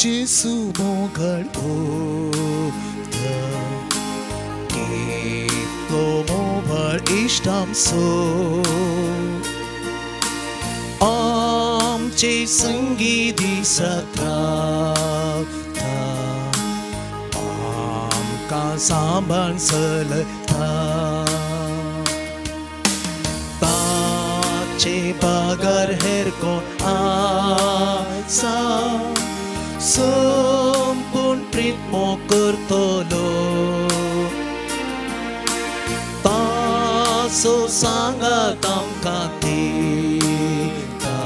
जेसू मोगाळ कितलो मोबाळ इश्ट आमचो आमचे संगी दिसत रावता आमकां सांबाळ चलता ताचे बगर हेर कोण आसा संपूर्ण प्रीत मोग करतलो ताचो सांगात आमकां दिता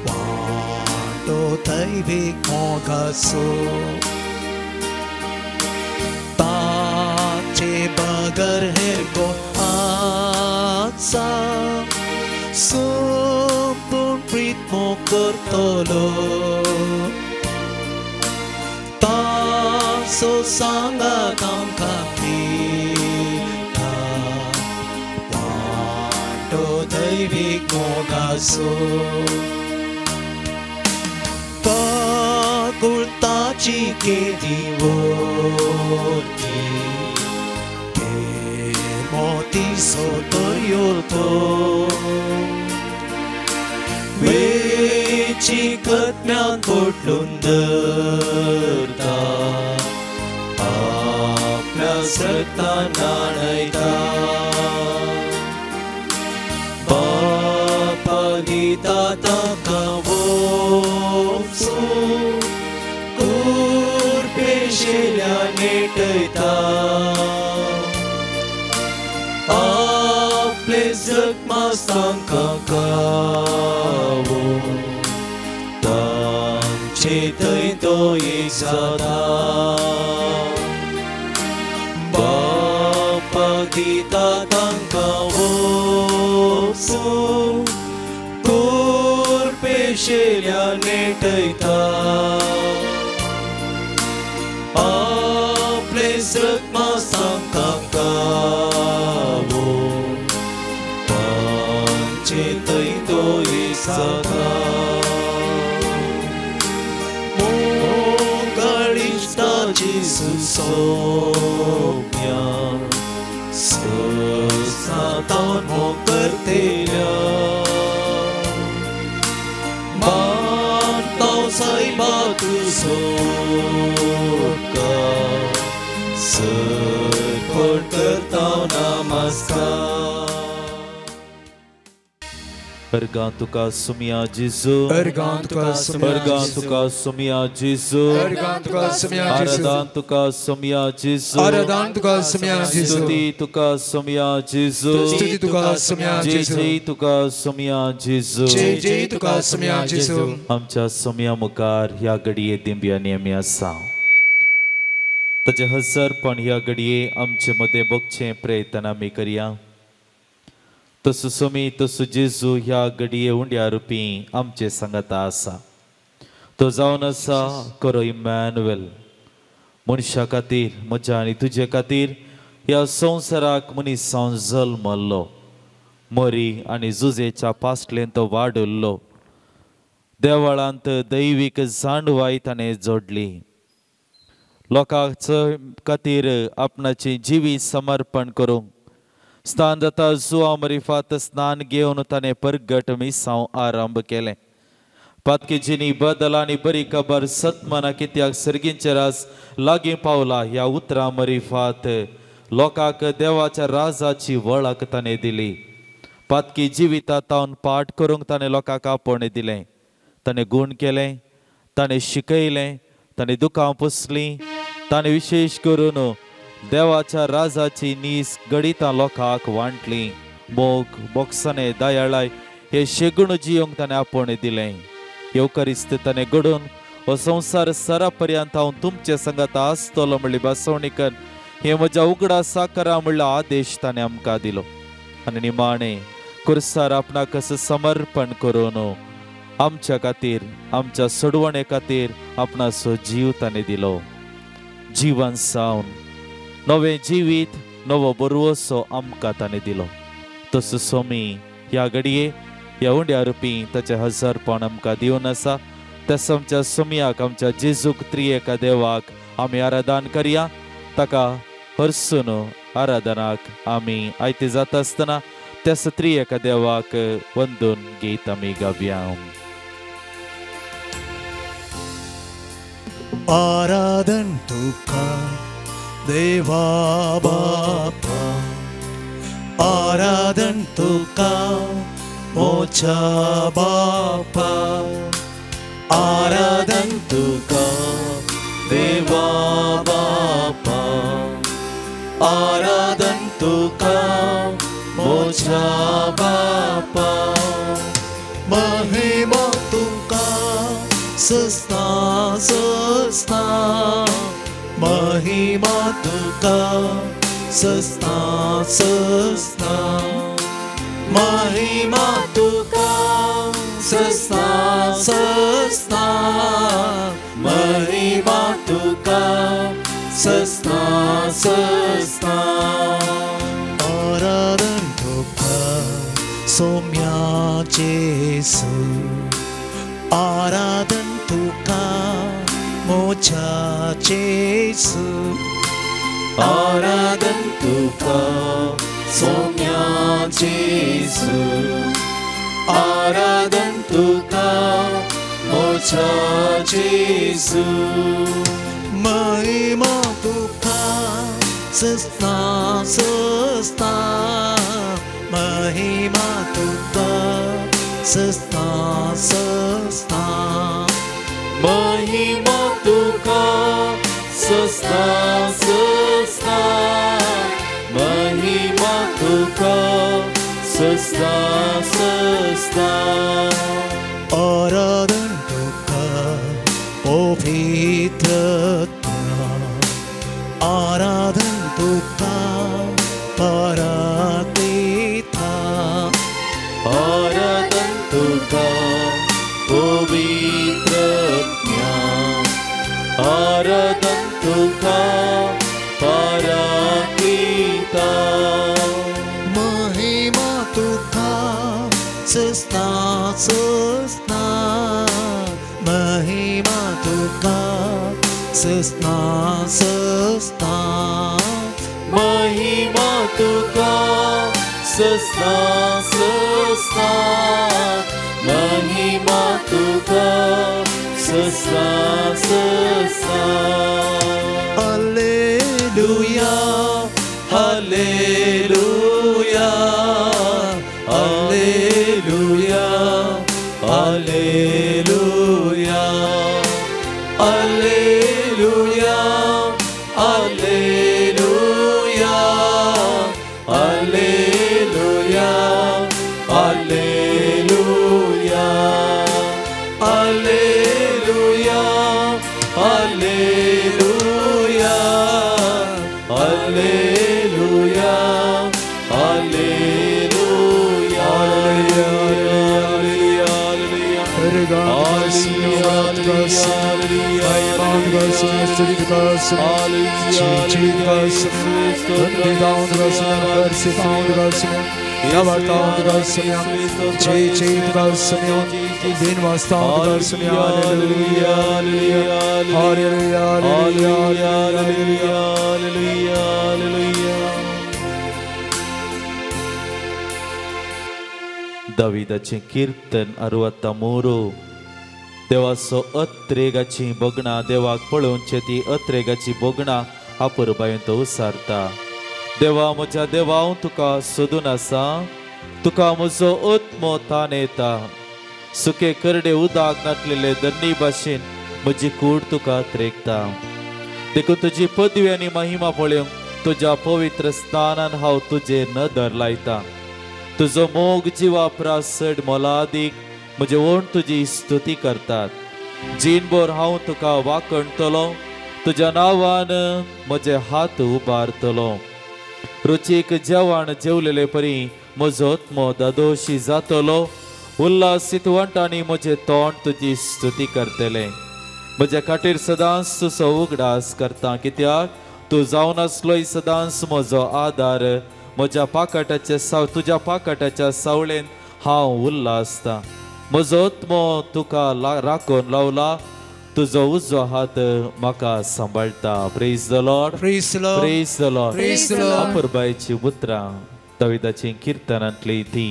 वांटो दैवीक मोगाचो ताचे बगर हेर कोण आसा संपूर्ण प्रीत मोग करतलो ताचो सांगात आमकां दिता वांटो दैवीक मोगाचो काकुळताची केदी वोती मोतीसो दर्यो तो वेची कत्म्यान पोटलून धरता आपल्या रक्तान न्हाणयता बापा दिता ताका वोपसूं कुरपेशेल्या नेटयता आपले जखमास तांकां खावो तांचे थंय तो एक जाता बापा दिता तांकां वोपसूं कुरपेशेल्या नेटयता आपले जखमास तांकां खावो तांचे थंय तो एक जाता मोगाळ इश्टाची सुसोम्या ससातान मोग करतेल्या मानतांव सायबा तुजो उपकार सरपण करतांव नमस्कार. अर्गां तुका सुमिया जेजू, अर्गां तुका सुमिया, अर्गां तुका सुमिया जेजू, अर्गां तुका सुमिया जेजू, आराधन तुका सुमिया जेजू, आराधन तुका सुमिया जेजू, स्तुती तुका सुमिया जेजू, स्तुती तुका सुमिया जय जेजू, जय तुका सुमिया जेजू, जय जय तुका सुमिया जेजू. आमच्या सुमिया मुखार ह्या घडये दिंब्यांनी आमी आसा. ताचें हजरपण ह्या घडये आमचे मदें भोगचें प्रयत्न आमी करया. तसो सोमी तसो जेजू ह्या घडये उंड्या रुपी आमचे सांगाता आसा. तो जावन आसा खरो इमॅन्युएल. मनशा खातीर म्हज्या आनी तुजे खातीर ह्या संवसाराक मनीस जावन जल्मल्लो. मरी आनी जुजेच्या पासलेन तो वाडुल्लो. देवळांत दैवीक जाणवाय ताणें जोडली. लोकांक खातीर आपणाचें जिवीत समर्पण करूंक स्नान जाता जुआ मरिफात स्नान घेवन ताणें परगट मिसांव आरंभ केलें. पातकेजीनी बदल आनी बरी खबर सतमना कित्याक सर्गींचे राज लागीं पावला ह्या उतरां मरिफात लोकांक देवाच्या राजाची वळख ताणें दिली. पातकी जिविता तावन पाठ करूंक ताणें लोकांक आपोवणें दिलें. ताणें गूण केलें, ताणें शिकयलें, ताणें दुकां पुसलीं. ताणें विशेश करून देवाच्या राजाची नीस गणितां लोकांक वांटली. मोग, बोगसणे, दयाळाय हे शेगुण जियोंक ताणें आपोवणें दिलें. येवकरिस्त ताणें घडोवन हो संवसार सरा पर्यंत हांव तुमचे संगात आसतलो म्हणली बसवणी कर हे म्हज्या उगडासा करा म्हणलो आदेश ताणें आमकां दिलो. आनी निमाणें कुर्सार आपणाक समर्पण करून आमच्या खातीर, आमच्या सोडवणे खातीर आपणाचो जीव ताणें दिलो. जिवन सावन नवें जिवीत, नवो बरवसो आमकां ताणें दिलो. तसो सोमी ह्या घडये ह्या उंड्या रुपी ताचें हजारपण आमकां दिवन आसा. त्यास आमच्या सोमयाक आमच्या जेजूक त्रिएका देवाक आमी आराधन करया. ताका हरसून आराधनाक आमी आयते जाता आसतना त्यास त्रिएका देवाक वंदून गीत आमी गावया. आराधन तुका देवा बापा, आराधन तुका मोचा बापा, आराधन तुका देवा बापा, आराधन तुका मोचा बापा, महिमा तुका सस्ता सस्ता, महिमा तुका सस्ता सस्ता, महिमा तुका सस्ता सस्ता, महिमा तुका सस्ता सस्ता, आराधन तुका सोम्या जेसू, आराधन तुका मोचा जेसू, आराधन तुका सोम्या जेसू, आराधन तुका मोचा जेसू, महिमा तुका सस्ता सस्ता, महिमा तुका सस्ता सस्ता, महिमा तुका सस्ता सस्ता, महिमा तुका सस्ता सस्ता, आराधन तुका पवित्रता, आराधन तुका पराक्लिता, आराधन तुका पवित्रज्ञा, आराधन तुका पराक्लिता, महिमा तुका सस्ता सस्ता, महिमा तुका सस्ता सस्ता, महिमा तुका सस्ता सस्ता, महिमा तुका सस्ता सस्ता, हालेलुया हालेलुया हालेलुया हालेलुया हालेलुया हालेलुया हालेलुया हालेलुया हालेलुया हालेलुया हालेलुया हालेलुया. दाविदाचें कीर्तन 63. देवाचो अत्रेगाची भोगणां देवाक पळोवचे ती अत्रेगाची भोगणां अपुरबायेन तो उसारता. देवा म्हज्या देवा, हांव तुका सोदून आसा, तुका म्हजो आत्मो ताण येता. सुके करडे उदक नाटलेले धरणी भाशेन म्हजी कूड तुका त्रेकता. देखून तुजी पदवी आनी महिमा पळोवंक तुज्या पवित्र स्थानान हांव तुजेर नदर लायता. तुजो मोग जिवा प्रास चड मोलादीक, म्हजे ओंठ तुजी स्तुती करतात. जीणभर हांव तुका वाखणटलो, तुज्या नांवान म्हजे हात उबारतलो. रुचीक जेवण जेवलेले परी म्हजो आत्मो दादोशी जातलो. उल्हासीत वंटांनी म्हजें तोंड तुजी स्तुती करतलें. म्हज्या खातीर सदांच तुजो उगडास करता, कित्याक तूं जावन आसलोय सदांच म्हजो आदार. म्हज्या पाकाटाच्या तुज्या पाकाटाच्या सावळेन हांव उल्हासता. म्हजो आत्मो तुका राखून लावला, तुजो उजवो हात म्हाका सांबाळटा. Praise the Lord, praise the Lord, praise the Lord, praise the Lord. अपुरबायची उतरां दाविदाची किर्तनांतली ती.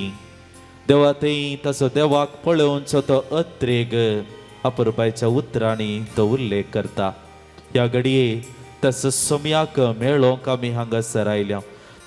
देवा थंय ताचो देवाक पळोवचो तो अत्रेग अपुरबायच्या उतरांनी तो उल्लेख करता. ह्या घडये तसो सोम्याक मेळोवंक आमी हांगासर आयल्या,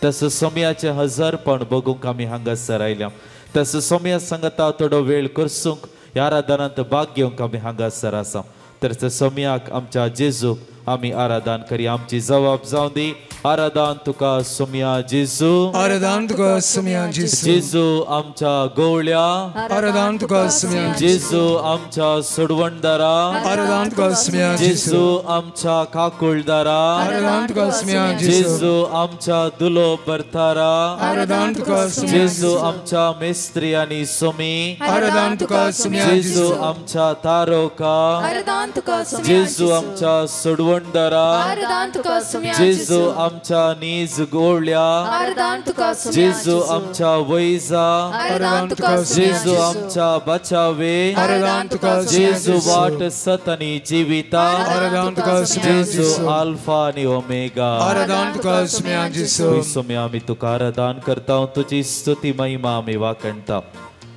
तसो सोम्याचें हजारपण बगूंक आमी हांगासर आयल्या, तसो सोम्या सांगता थोडो वेळ करसूंक ह्या आराधनांत भाग घेवंक आमी हांगासर आसा. तर त्या सोम्याक आमच्या जेजूक आमी आराधन करी. आमची जबाब जावं दी. आराधन तुका सोम्या जेजू, आराधन तुका सोम्या जेजू. जेजू आमच्या गोवळ्या, आराधन तुका सोम्या जेजू आमच्या सोडवणदारा, आराधन तुका सोम्या जेजू आमच्या काकुळदारा, आराधन तुका सोम्या जेजू आमच्या दुलो बरतारा, आराधन तुका सोम्या जेजू आमच्या मेस्त्री आनी सोमी, आराधन तुका सोम्या जेजू आमच्या तारोका, आराधन तुका सोम्या जेजू आमच्या सोडवणदारा, आराधन तुका सोम्या जेजू आमच्या नीज गोवळ्या, आराधन तुका सोम्या जेजू आमच्या वैजा, आराधन तुका जेजू आमच्या बचावे, आराधन तुका जेजू वाट सत आनी जिविता, आराधन तुका जेजू आल्फा आनी ओमेगा, आराधन तुका सोम्या जेजू. सोम्या आमी तुका आराधन करता, तुजी स्तुती महिमा आमी वाखणता.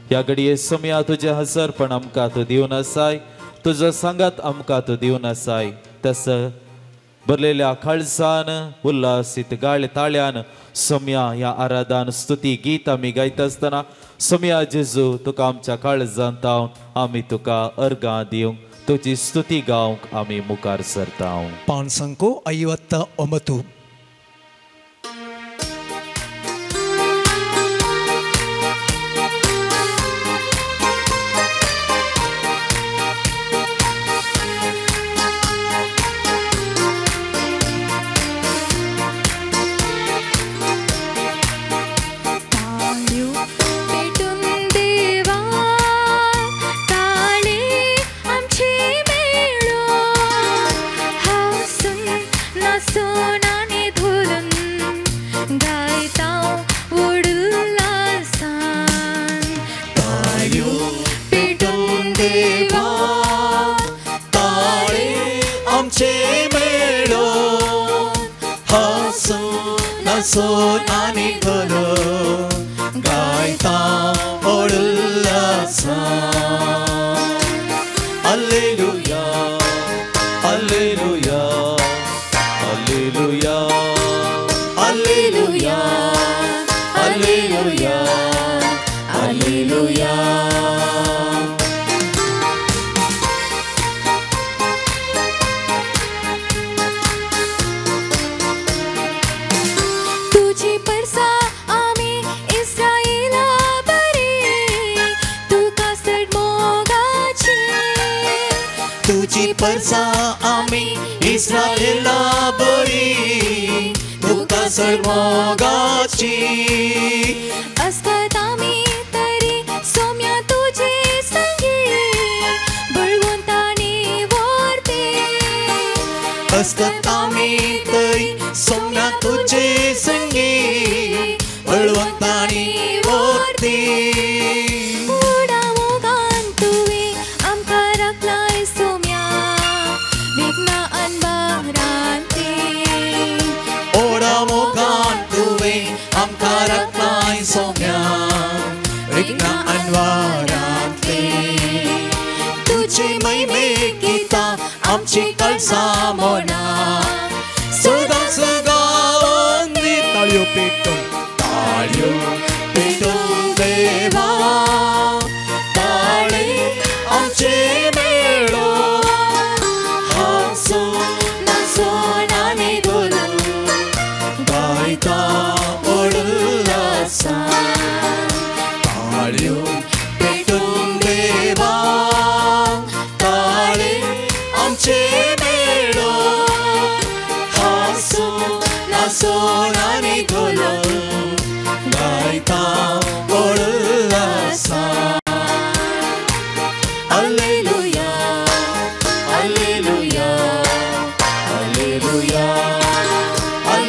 ह्या घडये सोम्या तुजें हजरपण आमकां तूं दिवन आसाय, तुजो सांगात आमकां तूं दिवन आसाय. तस भरलेल्या काळजान उल्हासीत गाळ ताळ्यान सोम्या ह्या आराधन स्तुती गीत आमी गायता आसतना सोम्या जेजू तुका आमच्या काळजान तावन आमी तुका अर्गां दिवंक तुजी स्तुती गावंक आमी मुखार सरता. 5 59.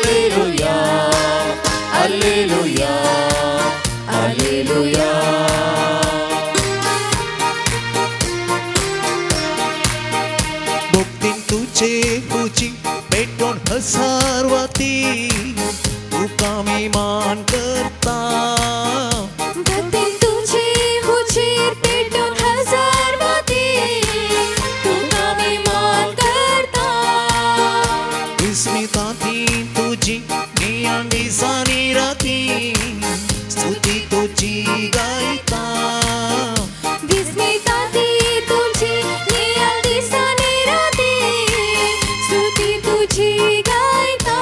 Alleluia, Alleluia, Alleluia. हजार वाती तुका आमी मान करता. भक्तीन तुझे हुजीर पेटून हजार वाती तुका आमी मान करता. विस्मिता ती तुजी नियान दिसांनी राती स्तुती तुजी गायता. विस्मिता ती तुजी नियान दिसांनी राती स्तुती तुजी गायता.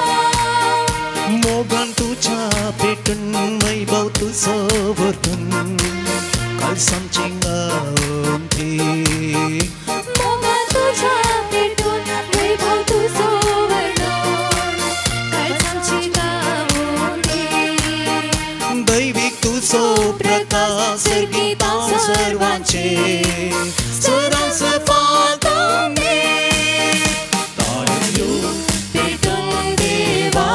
मोगान तुज्या पेटून वैभव तुजो व्हरून कालसांची गावंती. मोगान तुज्या पेटून वैभव तुजो वर्णून काळजांची गावंती. दैवीक तुजो प्रकाश सर्गीता सर्वांचे सदांच फांतोंदी. ताळयो पेटून देवा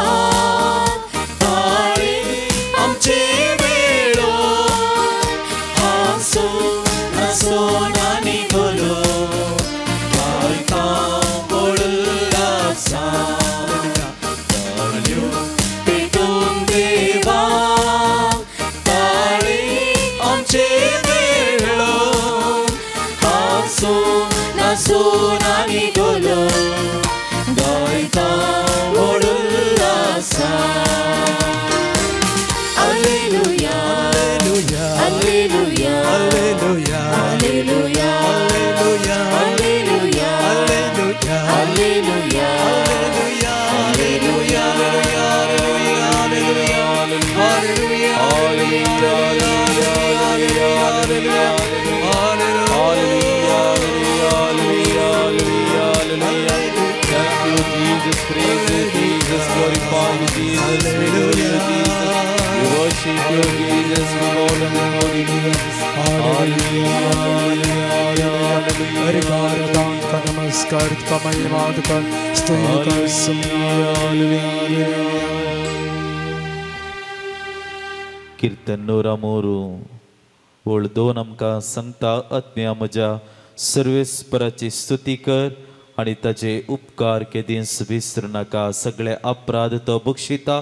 ताळे आमचे वेळो हांसो हांसोन आनी गोलो गायता उल्हासान. ताळयो पेटून देवा ताळे आमचे वेळो हांसो नासून आनी गोलो गायता उल्हासान. Alleluia, Alleluia, alleluia, Alleluia, alleluia, Alleluia, alleluia, Alleluia, alleluia, Alleluia, Alleluia, Alleluia, Alleluia, Hallelujah. Thank you, Jesus. Praise you, Jesus. Glorify you, Jesus. We love you, Jesus. We worship you, Jesus. We bow down before you, Jesus. Hallelujah, hallelujah, hallelujah. का नमस्कार का महिमा का स्तुति का Hallelujah. कीर्तन 103 ओळ 2 आमकां सांगता, आत्म्या म्हज्या सर्वेस्पराची स्तुती कर आनी ताजे उपकार केदींच विसरू नाका. सगळे अपराध तो बक्षिता,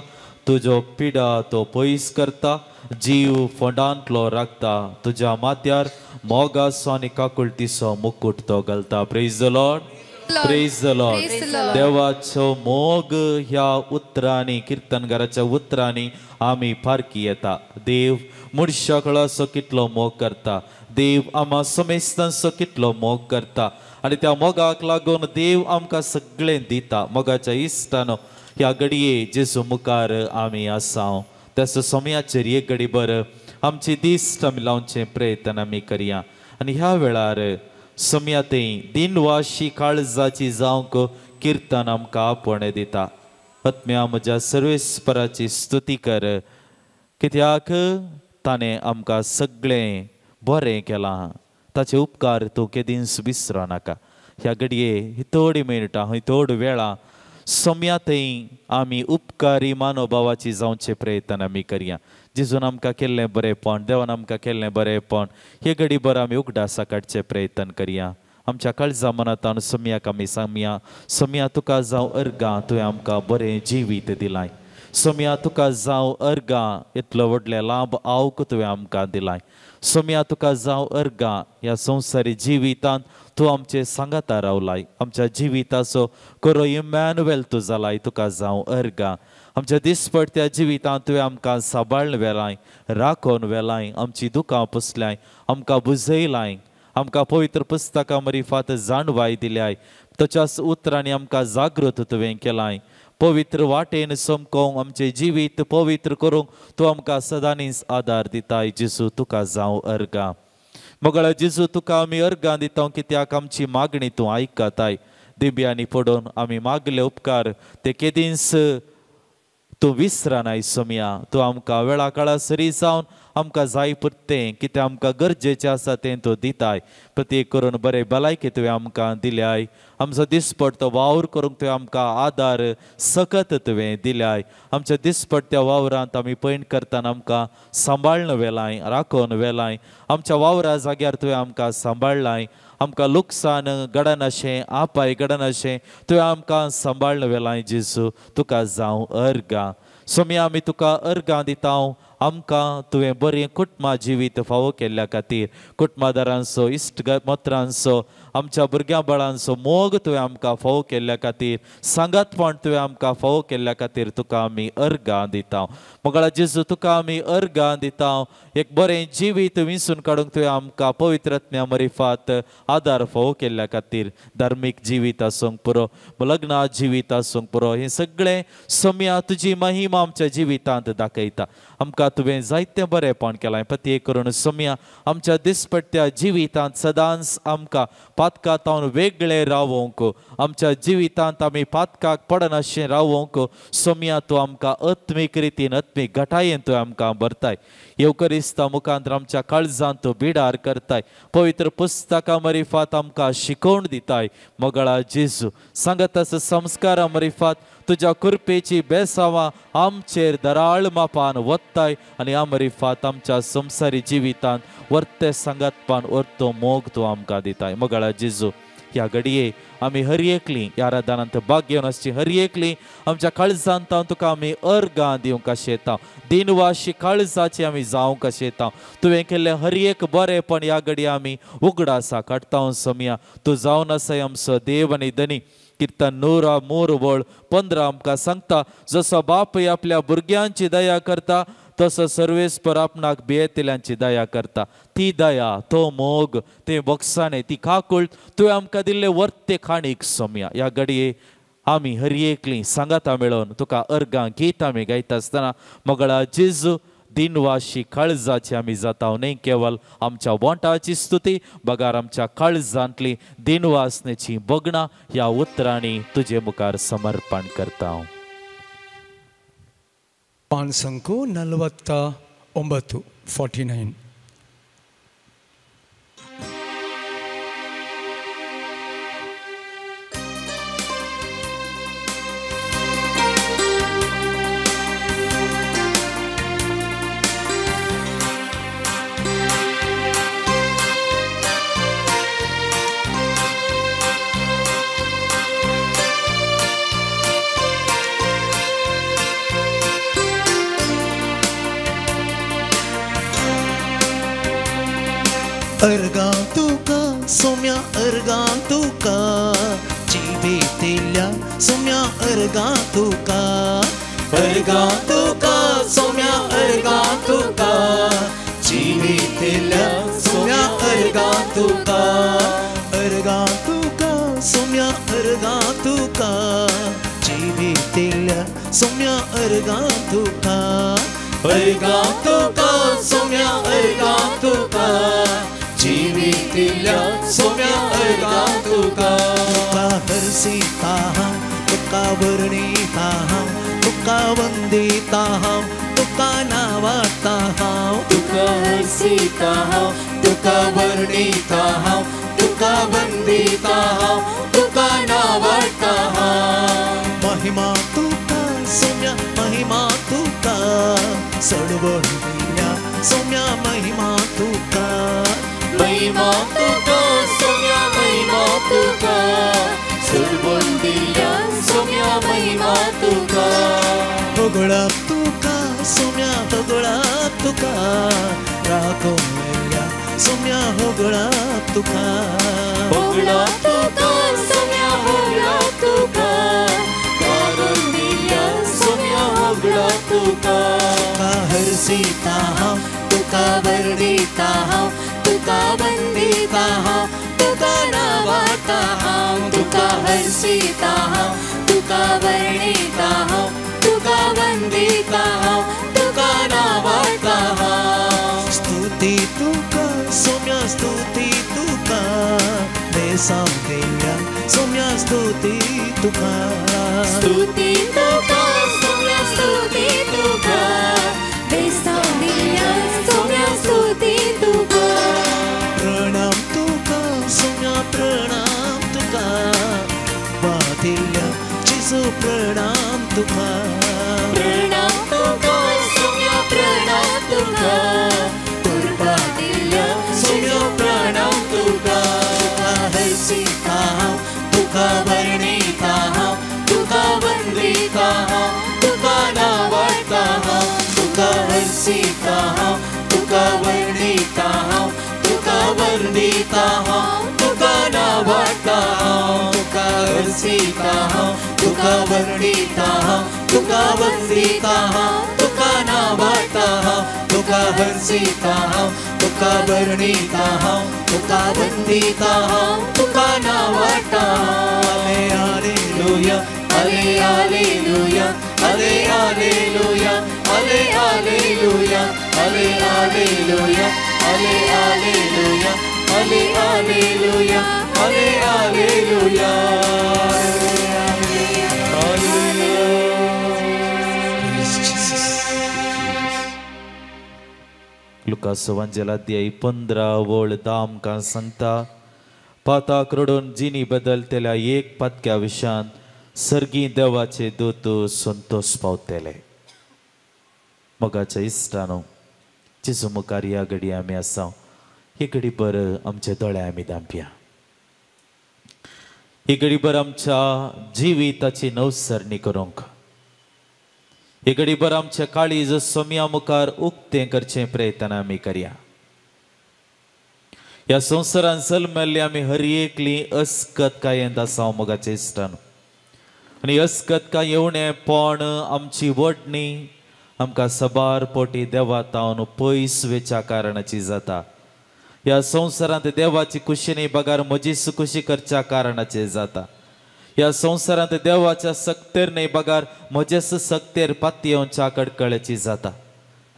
तुजो पिडा तो पयस करता, जीव फोंडांतलो राखता, तुज्या माथ्यार मोगाचो आनी काकुळटीचो मुकूट तो घालता. Praise the Lord, praise the Lord. देवाचो मोग ह्या उतरांनी, किर्तनगाराच्या उतरांनी आमी फारकी येता. देव मनशाकळाचो कितलो मोग करता, देव आमा समेस्तांचो कितलो मोग करता आनी त्या मोगाक लागून देव आमकां सगळें दिता. मोगाच्या इश्टानो, ह्या घडये जेजू मुखार आमी आसा त्याच समयाचेर एक घडी बर आमची दिश्ट आमी लावचें प्रयत्न आमी करया आनी ह्या वेळार समया थंय दिनवाशी काळजाची जावंक किर्तन आमकां आपोवणें दिता. आत्म्या म्हज्या सर्वेस्पराची स्तुती कर, कित्याक ताणें आमकां सगळें बरें केलां. ताचे उपकार तूं केदींच विसरो नाका. ह्या घडये ही थोडी मिनटां, ही थोडी वेळां समया थंय आमी उपकारी मानोभावाची जावचे प्रयत्न आमी करया. जेजून आमकां केल्लें बरेंपण, देवान आमकां केल्लें बरेंपण हे घडी बरें आमी उगडासा काडचें प्रयत्न करया. आमच्या काळजा मनांत समयाक आमी सांगया, समया तुका जावं अर्गां, तुवें आमकां बरें जिवीत दिलाय. सोम्या तुका जावं अर्गां, इतलो व्हडलें लांब आवक तुवें आमकां दिलाय. सोम्या तुका जावं अर्गां, ह्या संवसारी जिवितांत तूं आमचे सांगाता रावलाय. आमच्या जिविताचो खरो इमॅन्युएल तूं जालाय, तुका जावं अर्गां. आमच्या दिसपडत्या जिवितांत तुवें आमकां सांबाळून व्हेलाय, राखून व्हेलाय, आमची दुकां पुसल्याय, आमकां बुजयलाय, आमकां पवित्र पुस्तकां मरिफात जाणवाय दिल्याय. तच्याच उतरांनी आमकां जागृत तुवें केलाय. पवित्र वाटेन समकोंक आमचें जिवीत पवित्र करूंक तूं आमकां सदांनीच आदार दिताय. जेजू तुका जावं अर्गां. मोगाळ जेजू तुका आमी अर्गां दिता, कित्याक आमची मागणी तूं आयकताय. दिब्यांनी पडून आमी मागले उपकार ते केदींच तूं विसरनाय सोमया. तूं आमकां वेळा काळा सरी जावन आमकां जाय पुरतें कितें आमकां गरजेचें आसा तें तूं दिताय. प्रत्येक करून बरें भलायकी तुवें आमकां दिल्याय. आमचो दिसपडतो वावर करूंक तुवें आमकां आदार सकत तुवें दिल्याय. आमच्या दिसपडत्या वावरांत आमी पयण करतना आमकां सांबाळ्न वेलाय, राखून वेलाय. आमच्या वावरा जाग्यार तुवें आमकां सांबाळ्ळाय. आमकां लुकसाण घडनाशें, आपाय घडनाशें तुवें आमकां सांबाळ्न वेलाय. जेजू तुका जावं अर्गां. सोम्या आमी तुका अर्गां दिता. आमकां तुवें बरें कुटुंबा जिवीत फावो केल्ल्या खातीर, कुटुंबादारांचो, इश्ट मित्रांचो, आमच्या भुरग्यां बाळांचो मोग तुवें आमकां फावो केल्ल्या खातीर, सांगातपण तुवें आमकां फावो केल्ल्या खातीर तुका आमी अर्गां दिता. मोगाळा जेजू तुका आमी अर्गां दिता. एक बरें जिवीत विंचून काडूंक तुवें आमकां पवित्र आत्म्या मरिफात आदार फावो केल्ल्या खातीर, धार्मीक जिवीत आसूंक पुरो, लग्ना जिवीत आसूंक पुरो, हें सगळें सोम्या तुजी महिमा आमच्या जिवितांत दाखयता. आमकां तुवें जायतें बरेंपण केलां. प्रत्येक करून सोम्या आमच्या दिसपट्ट्या जिवितांत सदांच आमकां पातकांत वेगळें रावोंक, आमच्या जिवितांत आमी पातकाक पडनाशें रावोंक सोम्या तूं आमकां आत्मीक रितीन, आत्मीक घटायेन तुवें आमकां भरताय. येवकरिस्ता मुखांत आमच्या काळजांत तूं बिडार करताय. पवित्र पुस्तकां मरिफात आमकां शिकोवण दिताय. मोगाळा जेजू सांगत आसा संस्कारां मरिफात तुज्या कृपेची बेसावां आमचेर दराळ मापान वत्ताय आनी आमरिफात आमच्या संवसारी जिवितांत वर्ते सांगातपान वर्तो मोग तूं आमकां दिताय. मोगाळा जेजू ह्या घडये आमी हर एकली ह्या आराधनांत भाग घेवन आसची हर एकली आमच्या काळजांत तुका आमी अर्गां दिवंक आशेता. दिनवाशी काळजाची आमी जावंक आशेता. तुवें केल्लें हर एक बरेंपण ह्या घडये आमी उगडासा काडटा. सोम्या तूं जावन आसाय आमचो देव आनी धनी. किर्तन 103:15 आमकां सांगता, जसो बापूय आपल्या भुरग्यांची दया करता तसो सर्वेस्पर आपणाक भियेतल्यांची दया करता. ती दया, तो मोग, ते बक्षाणे, ती काकूळ तुवें आमकां दिल्ले वर्ते खाणीक सोम्या ह्या घडये आमी हर एकली सांगाता मेळोवन तुका अर्गां गीत आमी गायता आसतना मोगाळा जेजू दिनवाशी काळजाची आमी जाता. न्हय केवल आमच्या वोंटाची स्तुती बगार आमच्या काळजांतली दिनवासनेची बगणां ह्या उतरांनी तुजे मुखार समर्पण करता. 549 49. अर्गां तुका सोम्या अर्गां तुका जिवितेल्या सोम्या अर्गां तुका, अर्गां तुका सोम्या अर्गां तुका जिवितेल्या सोम्या अर्गां तुका, अर्गां तुका सोम्या अर्गां तुका जिवितेल्या सोम्या अर्गां तुका, अर्गां तुका सोम्या अर्गां तुका जिवितेल्या सोम्या अर्गां तुका. तुका हरसिता हांव, तुका वर्णिता हांव, तुका वंदिता हांव, तुका नावाता हांव. तुका हरसिता हांव, तुका वर्णिता हांव, तुका वंदिता हांव, तुका नावाता हांव. महिमा तुका सोम्या महिमा तुका सडवण दिल्या सोम्या महिमा तुका, महिमा तुका सोम्या महिमा तुका सडवण दिल्या सोम्या महिमा तुका. होगळाप तुका सोम्या होगळाप तुका राखोन मेल्या सोम्या होगळाप तुका, होगळाप तुका सोम्या होगळाप तुका कारण दिल्या सोम्या होगळाप तुका. तुका हरसिता हांव, तुका वर्णिता हांव, तुका वंदिता हांव, तुका नावाता हांव. तुका हरसिता हांव, तुका वर्णिता हांव, तुका वंदिता हांव, तुका नावाता हांव. स्तुती तुका सोम्या स्तुती तुका बेसांव दिल्या सोम्या स्तुती तुका, स्तुती तुका सोम्या स्तुती तुका बेसांव दिल्या सोम्या जेजू प्रणाम तुका, प्रणाम तुका सोम्या प्रणाम तुका, कृपा दिल्या सोम्या प्रणाम तुका. तुका हरसिता हांव, तुका वर्णिता हांव, तुका वंदिता हांव, तुका नावाडटा हांव. तुका हरसिता हांव, तुका वर्णिता हांव, तुका वर्णिता हांव, तुका नावाडटा हांव. तुका हरसिता हांव, तुका वर्णिता हांव, तुका वंदिता हांव, तुका नावाडटा हांव. तुका हरसिता हांव, तुका वर्णिता हांव, तुका वंदिता हांव, तुका नावाडटा हांव. हालेलुया, हालेलुया, हालेलुया, hallelujah, hallelujah, hallelujah, hallelujah, hallelujah. लुकास वांजेलाध्याय 15 वळ 10 आमकां सांगता, पाताक रडून जिनी बदलतेल्या एक पातक्या विशान सर्गी देवाचे दूत संतोष पावतले. मोगाच्या इश्टानो, जेजू मुखार ह्या घडी आमी आसा, ही घडी भर आमचे दोळे आमी धांपया, ही घडी भर आमच्या जिविताची नवसरणी करूंक, ही घडी भर आमच्या काळीज सोम्या मुखार उक्तें करचें प्रयत्न आमी करया. ह्या संवसारान जल्मल्ली आमी हर एकली अस्कत कायेंत आसा मोगाच्या इश्टानो, आनी अस्कत काय येवणेपण आमची वडणी आमकां सबार पोटी देवा तावन पयस वेच्या कारणाची जाता. ह्या संवसारांत देवाची कुशीनी बगार म्हजी कुशी करच्या कारणाचे जाता. ह्या संवसारांत देवाच्या सक्तेर न्हय बगार म्हजेच सक्तेर पातयेवच्या कडकळ्याची जाता.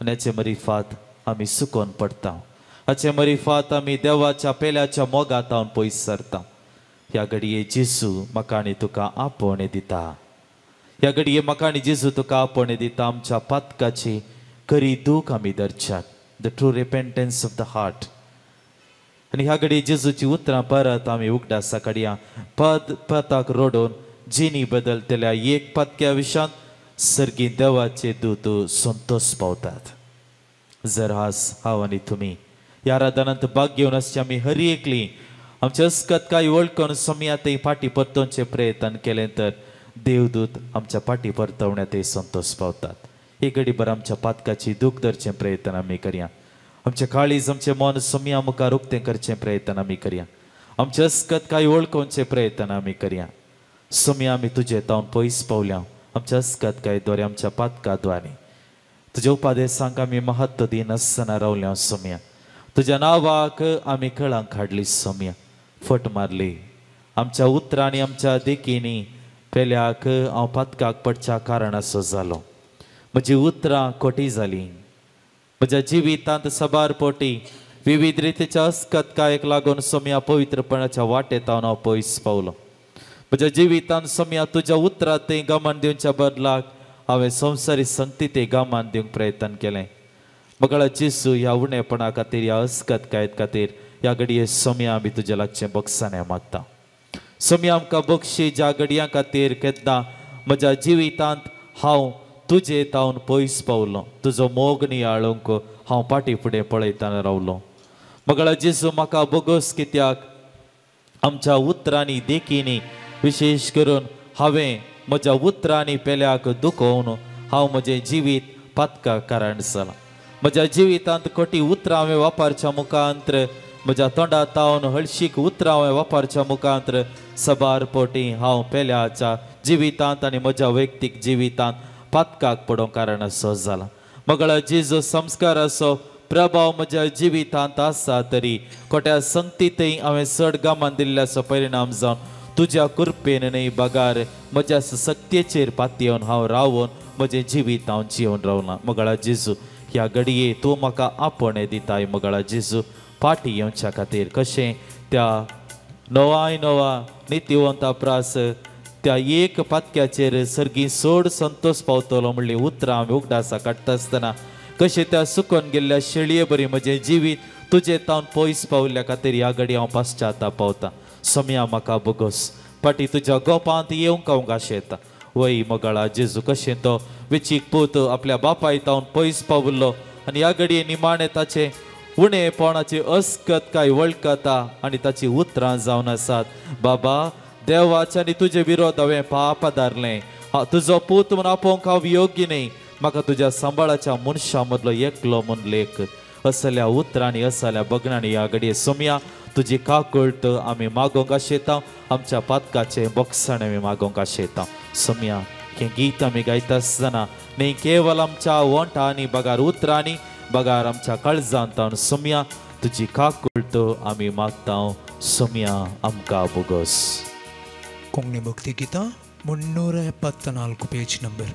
आनी हाचे मरिफात आमी सुकोन पडटा, हाचे मरिफात आमी देवाच्या पेल्याच्या मोगा तावन पयस सरता. ह्या घडये जेजू म्हाका आनी तुका आपोवणें दिता, ह्या घडये म्हाका आनी जेजू तुका आपोवणें दिता आमच्या पातकाची खरी दूख आमी धरच्याक, the true repentance of the heart. आनी ह्या घडये जेजूची उतरां परत आमी उगडासा काडया, पद पताक रडून जिनी बदलतल्या एक पातक्या विशांत सर्गी देवाचे दूत संतोष पावतात. जर आज हांव आनी तुमी ह्या आराधनांत भाग घेवन आसचे आमी हर एकली आमचे अस्कत काय वळखून सोम्या ते फाटी परतवचे प्रयत्न केलें तर देवदूत आमच्या फाटी परतवण्यात ते संतोष पावतात. एक घडीभर आमच्या पातकाची दूख धरचें प्रयत्न आमी करया, आमचे काळीज आमचें मन सोम्या मुखार उक्तें करचें प्रयत्न आमी करया, आमचे अस्कत काय वळखोवचें प्रयत्न आमी करया. सोम्या आमी तुजे तावन पयस पावल्या आमच्या अस्कत काय द्वारे आमच्या पातका द्वारे तुज्या उपादेशांक आमी महत्व दिनासतना रावल्या सोम्या, तुज्या नांवाक आमी कळांक हाडली सोम्या, फट मारली आमच्या उतरांनी आमच्या देखींनी पेल्याक हांव पातकाक पडच्या कारणाचो जालो. म्हजी उतरां खोटी जालीं, म्हज्या जिवितांत सबार पोटी विविध रितीच्या अस्कतकायेक लागून सोम्या पवित्रपणाच्या वाटेत हांव पयस पावलो. म्हज्या जिवितांत सोम्या तुज्या उतरां तें गमन दिवच्या बदलाक हांवें संवसारी संगती तें गमन दिवंक प्रयत्न केलें. मगळा जेजू ह्या उणेपणा खातीर ह्या अस्कतकायेत खातीर ह्या घडये सोम्या आमी तुज्या लागचें बक्षाणें मागता. सोम्या आमकां बक्षी ज्या घडयां खातीर केन्ना म्हज्या जिवितांत हांव तुजे तावन पयस पावलो, तुजो मोग नियाळूंक हांव फाटी फुडें पळयतना रावलो. मगळा जेजू म्हाका बोगस कित्याक आमच्या उतरांनी देखींनी विशेश करून हांवें म्हज्या उतरांनी पेल्याक दुखोवन हांव म्हजें जिवीत पातका कारण जालां. म्हज्या जिवितांत खोटी उतरां हांवें वापरच्या मुखांत्र म्हज्या तोंडा तावन हळशीक उतरां हांवें वापरच्या मुखांत्र सबार पोटी हांव पेल्याच्या जिवितांत आनी म्हज्या वैयक्तीक जिवितांत पातकाक पडोवंक कारण असो जाला. मगळा जेजू संस्काराचो प्रभाव म्हज्या जिवितांत आसा तरी खोट्या संगतीतय हांवें चड गमान दिल्ल्याचो परिणाम जावन तुज्या कृपेन न्हय बगार म्हज्या सक्तेचेर पातयेवन हांव रावून म्हजें जिवीत हांव जिवन रावलां. मगळा जेजू ह्या घडये तूं म्हाका आपोवणें दिताय मगळा जेजू फाटी येवच्या खातीर, कशें त्या नवाय नवा नितिवंता प्रास त्या एक पातक्याचेर सर्गी चड संतोष पावतलो म्हणली उतरां हांवें उगडासा काडटा आसतना कशें त्या सुकोन गेल्ल्या शेळये बरी म्हजें जिवीत तुजें तावन पयस पावल्ल्या खातीर ह्या घडी हांव पाश्चाताप पावता. सोम्या म्हाका बोगस फाटी तुज्या गोपांत येवंक हांव आशेता. वय मोगाळा जेजू कशें तो वेचीक पूत आपल्या बापाय तावन पयस पावल्लो आनी ह्या घडये निमाणें ताचें उणेपणाची अस्कत काय वळखता आनी ताची उतरां जावन आसात, बाबा देवाच्या आनी तुजे विरोध हांवें पाप आदारलें, तुजो पूत म्हूण आपोवंक हांव योग्य न्ही, म्हाका तुज्या सांबाळाच्या मनशां मदलो एकलो म्हूण लेख. असल्या उतरांनी असल्या बगणांनी ह्या घडये सोमया तुजी काकूळट आमी मागोवंक आशेता, आमच्या पातकाचें बोगसाण आमी मागोवंक आशेता. सोमया हें गीत आमी गायता आसतना न्ही केवल आमच्या वोंठांनी बगार उतरांनी बगार आमच्या काळजांत सोमया तुजी काकूळट आमी मागता. सोमया आमकां बोगस. कोंकणी भक्ती गीता 374 पेज नंबर.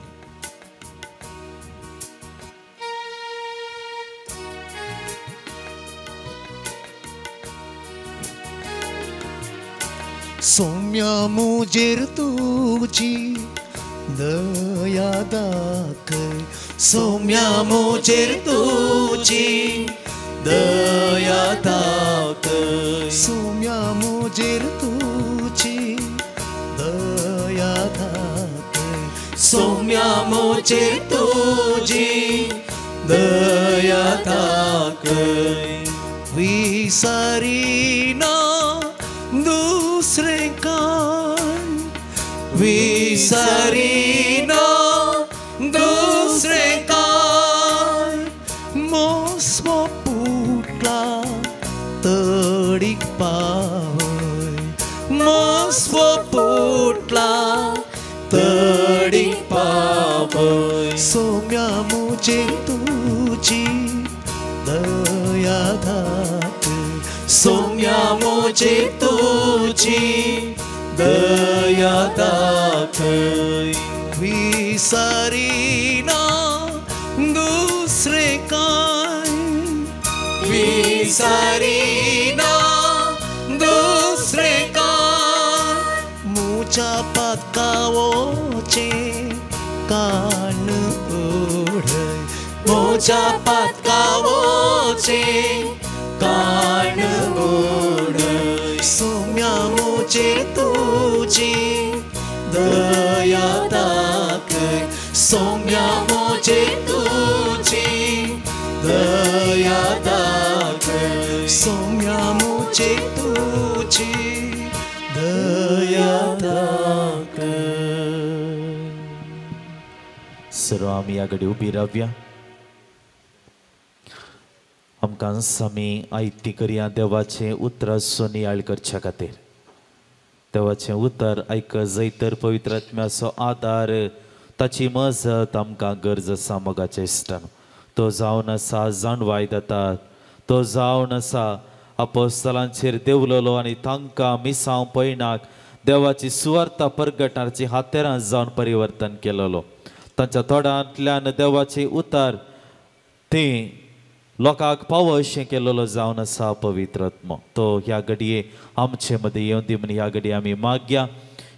सौम्या मुजेर तुजी दया दाखय, सौम्या मुजेर तुजी दया दाखय, सौम्या मुजेर तुजी दया दाखय, सौम्या मुजेर तुजी दया दाखय. विसरीना दुसरे काय, विसरीना दुसरे काय, मोसमो पुटला तडीक पावय, मोसमो पुटला तडीक पावय. सौम्या मुजेर तुजी दया दाखय, सौम्या मुजेर तुजी दया दाखय. विसरीना दुसरे काय, विसरीना दुसरे काय, मुझ्या पातकावोचे कान ओढय, मुझ्या पातकावोचे कान ओढय. सौम्या मुजेर तुजी दया दाखय, सौम्या मुजेर तुजी दया दाखय, सौम्या मुजेर तुजी दया दाखय. सर्व आमी ह्या घडये उबी रावया. आमकां आमी आयती करया देवाचें उतराचो नियाळ करच्या खातीर. देवाचें उतर आयक जंय तर पवित्र आत्म्याचो आदार ताची मजत आमकां गरज आसा. मोगाचे इश्टान तो जावन आसा जाणवाय जाता, तो जावन आसा अपोस्तलांचेर देंवलेलो आनी तांकां मिसांव पयणाक देवाची सुवार्ता परगटणाची हातेरां जावन परिवर्तन केलेलो. तांच्या तोंडांतल्यान देवाचें उतर तें लोकांक पावो अशें केलेलो जावन आसा पवित्र आत्मो. तो ह्या घडये आमचे मदीं येवन दी म्हूण ह्या घडये आमी मागया.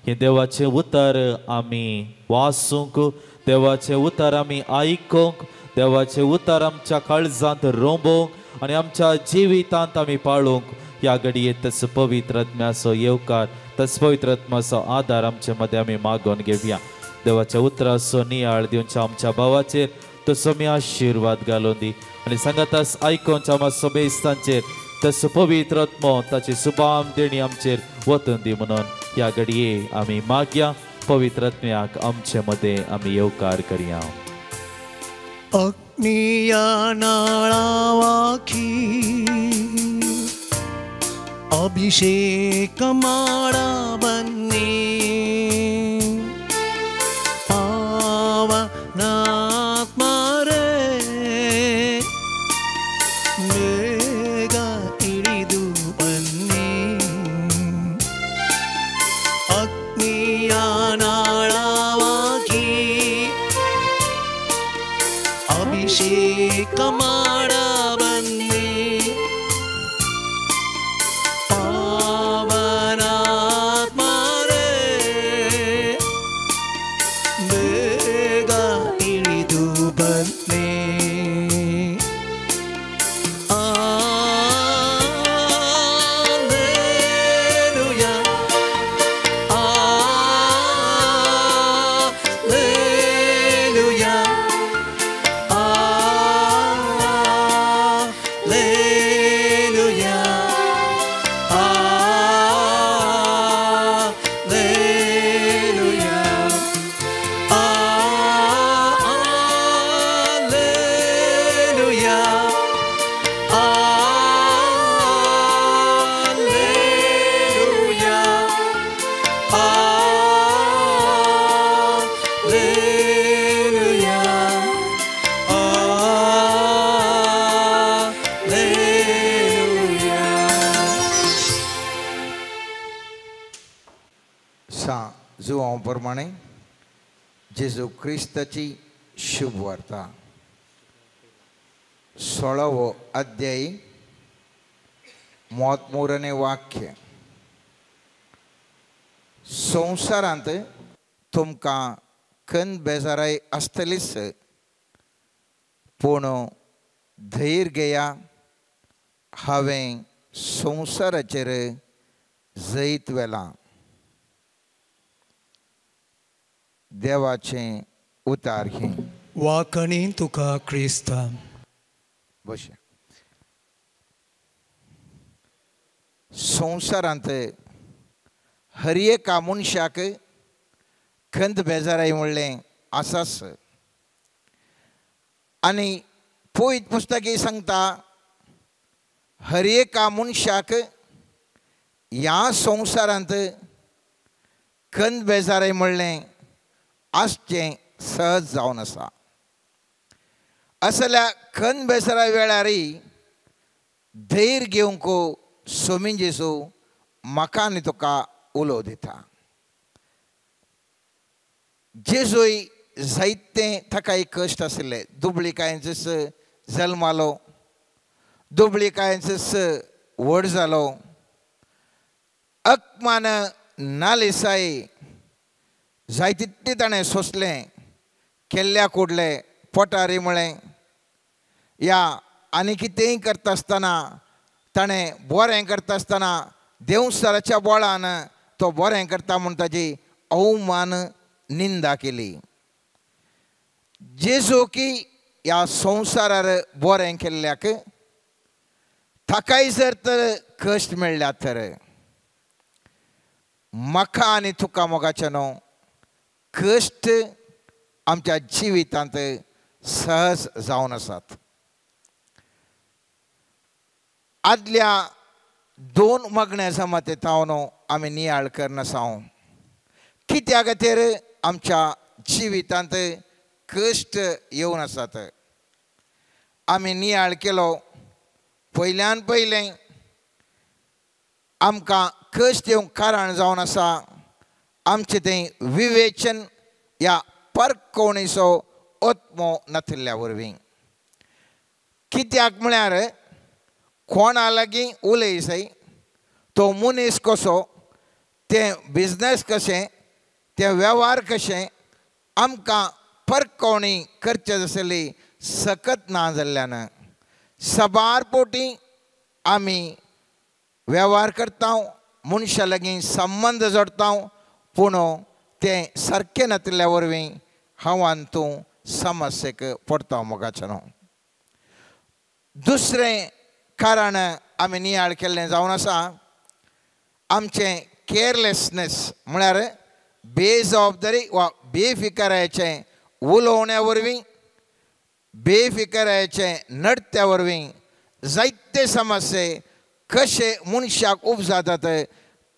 हें देवाचें उतर आमी वाचूंक, देवाचें उतर आमी आयकूंक, देवाचें उतर आमच्या काळजांत रोंबोवंक आनी आमच्या जिवितांत आमी पाळूंक ह्या घडये तस पवित्र आत्म्याचो येवकार, तस पवित्र आत्म्याचो आदार आमचे मदीं आमी मागोवन घेवया. देवाच्या उतराचो नियाळ दिवच्या आमच्या भावाचेर तसो मी आशिर्वाद घालून दी आनी सांगातास आयकोवच्या आमच्या समेस्तांचेर तसो पवित्र आत्मो ताची सुबाम देणी आमचेर वतून दी म्हणून ह्या घडये आमी मागया. पवित्र आत्म्याक आमचे मदें आमी येवकार करया. अग्निया नाळावाखी अभिषेक माळा बन्नी, पावनात्मा रे ಬೇಗ ಇಳಿದು ಬನ್ನಿ, ಅಗ್ನಿಯ ನಾಳವಾಗಿ ಅಭಿಷೇಕ ಮಾಡ ಬನ್ನಿ, ಪಾವನಾತ್ಮ ರೇ ಬೇಗ ಇಳಿದು ಬನ್ನಿ. Alleluia, सां जुआंव प्रमाणे जेजू क्रिस्ताची शुभ वार्ता 16वो अध्याय मोतमोरने वाक्य. संवसारांत तुमकां खंत बेजाराय आसतलीच, पूण धैर्य घेया, हांवें संवसाराचेर जैत व्हेलां. देवाचें उतार हें. वाकणी तुका क्रिस्ता. बशें. संवसारांत हर एका मनशाक खंत बेजाराय म्हणलें आसाच. आनी पवित्र पुस्तकी सांगता हर एका मनशाक ह्या संवसारांत खंत बेजाराय म्हणलें आसचें सहज जावन आसा. असल्या खंत बेजारा वेळारय धैर्य घेवंक सोमी जेजू म्हाका आनी तुका उलो दिता. जेजूय जायते ताका एक कश्ट आशिल्ले. दुबळीकायेंतच जल्मालो, दुबळीकायेंतच व्हड जालो. अकमान नालिसाय जाय तितलें ताणें सोंसलें, केल्ल्या कुडलें, पोटारी म्हळें. या आनी कितेंय करता आसतना ताणें बरें करता आसतना देंवचाराच्या बोळान तो बरें करता म्हूण ताजी अवमान निंदा केली. जेजू की ह्या संवसारार बरें केल्ल्याक ताकाय जर तर कश्ट मेळ्ळ्यात तर म्हाका आनी तुका मोगाचें न्हू कश्ट आमच्या जिवितांत सहज जावन आसात. आदल्या दोन मागण्या जमाते तावन आमी नियाळ करनासांव. कित्या खातीर आमच्या जिवितांत कश्ट येवन आसात. आमी नियाळ केलो. पयल्यान पयलें आमकां कश्ट येवंक कारण जावन आसा आमचें तें विवेचन ह्या परकोणीचो आत्मो नातिल्ल्या वरवीं. कित्याक म्हळ्यार कोणा लागीं उलयसय तो मनीस कसो, तें बिजनेस कशें, तें वेव्हार कशें आमकां परकोणी करचें आसली सकत ना जाल्ल्यान सबार पोटी आमी वेव्हार करता, मनशां लागीं संबंद जोडटा, पूण तें सारकें नातिल्ल्या वरवीं हांव आनी तूं समस्येक पडटा मोगाचें न्हू. दुसरें कारण आमी नियाळ केल्लें जावन आसा आमचें केअरलेसनेस म्हळ्यार बेजबाबदारी वा बेफिकरायेचें उलोवण्या वरवीं, बेफिकरायेचें नडत्या वरवीं जायते समस्ये कशे मनशाक उपजातात,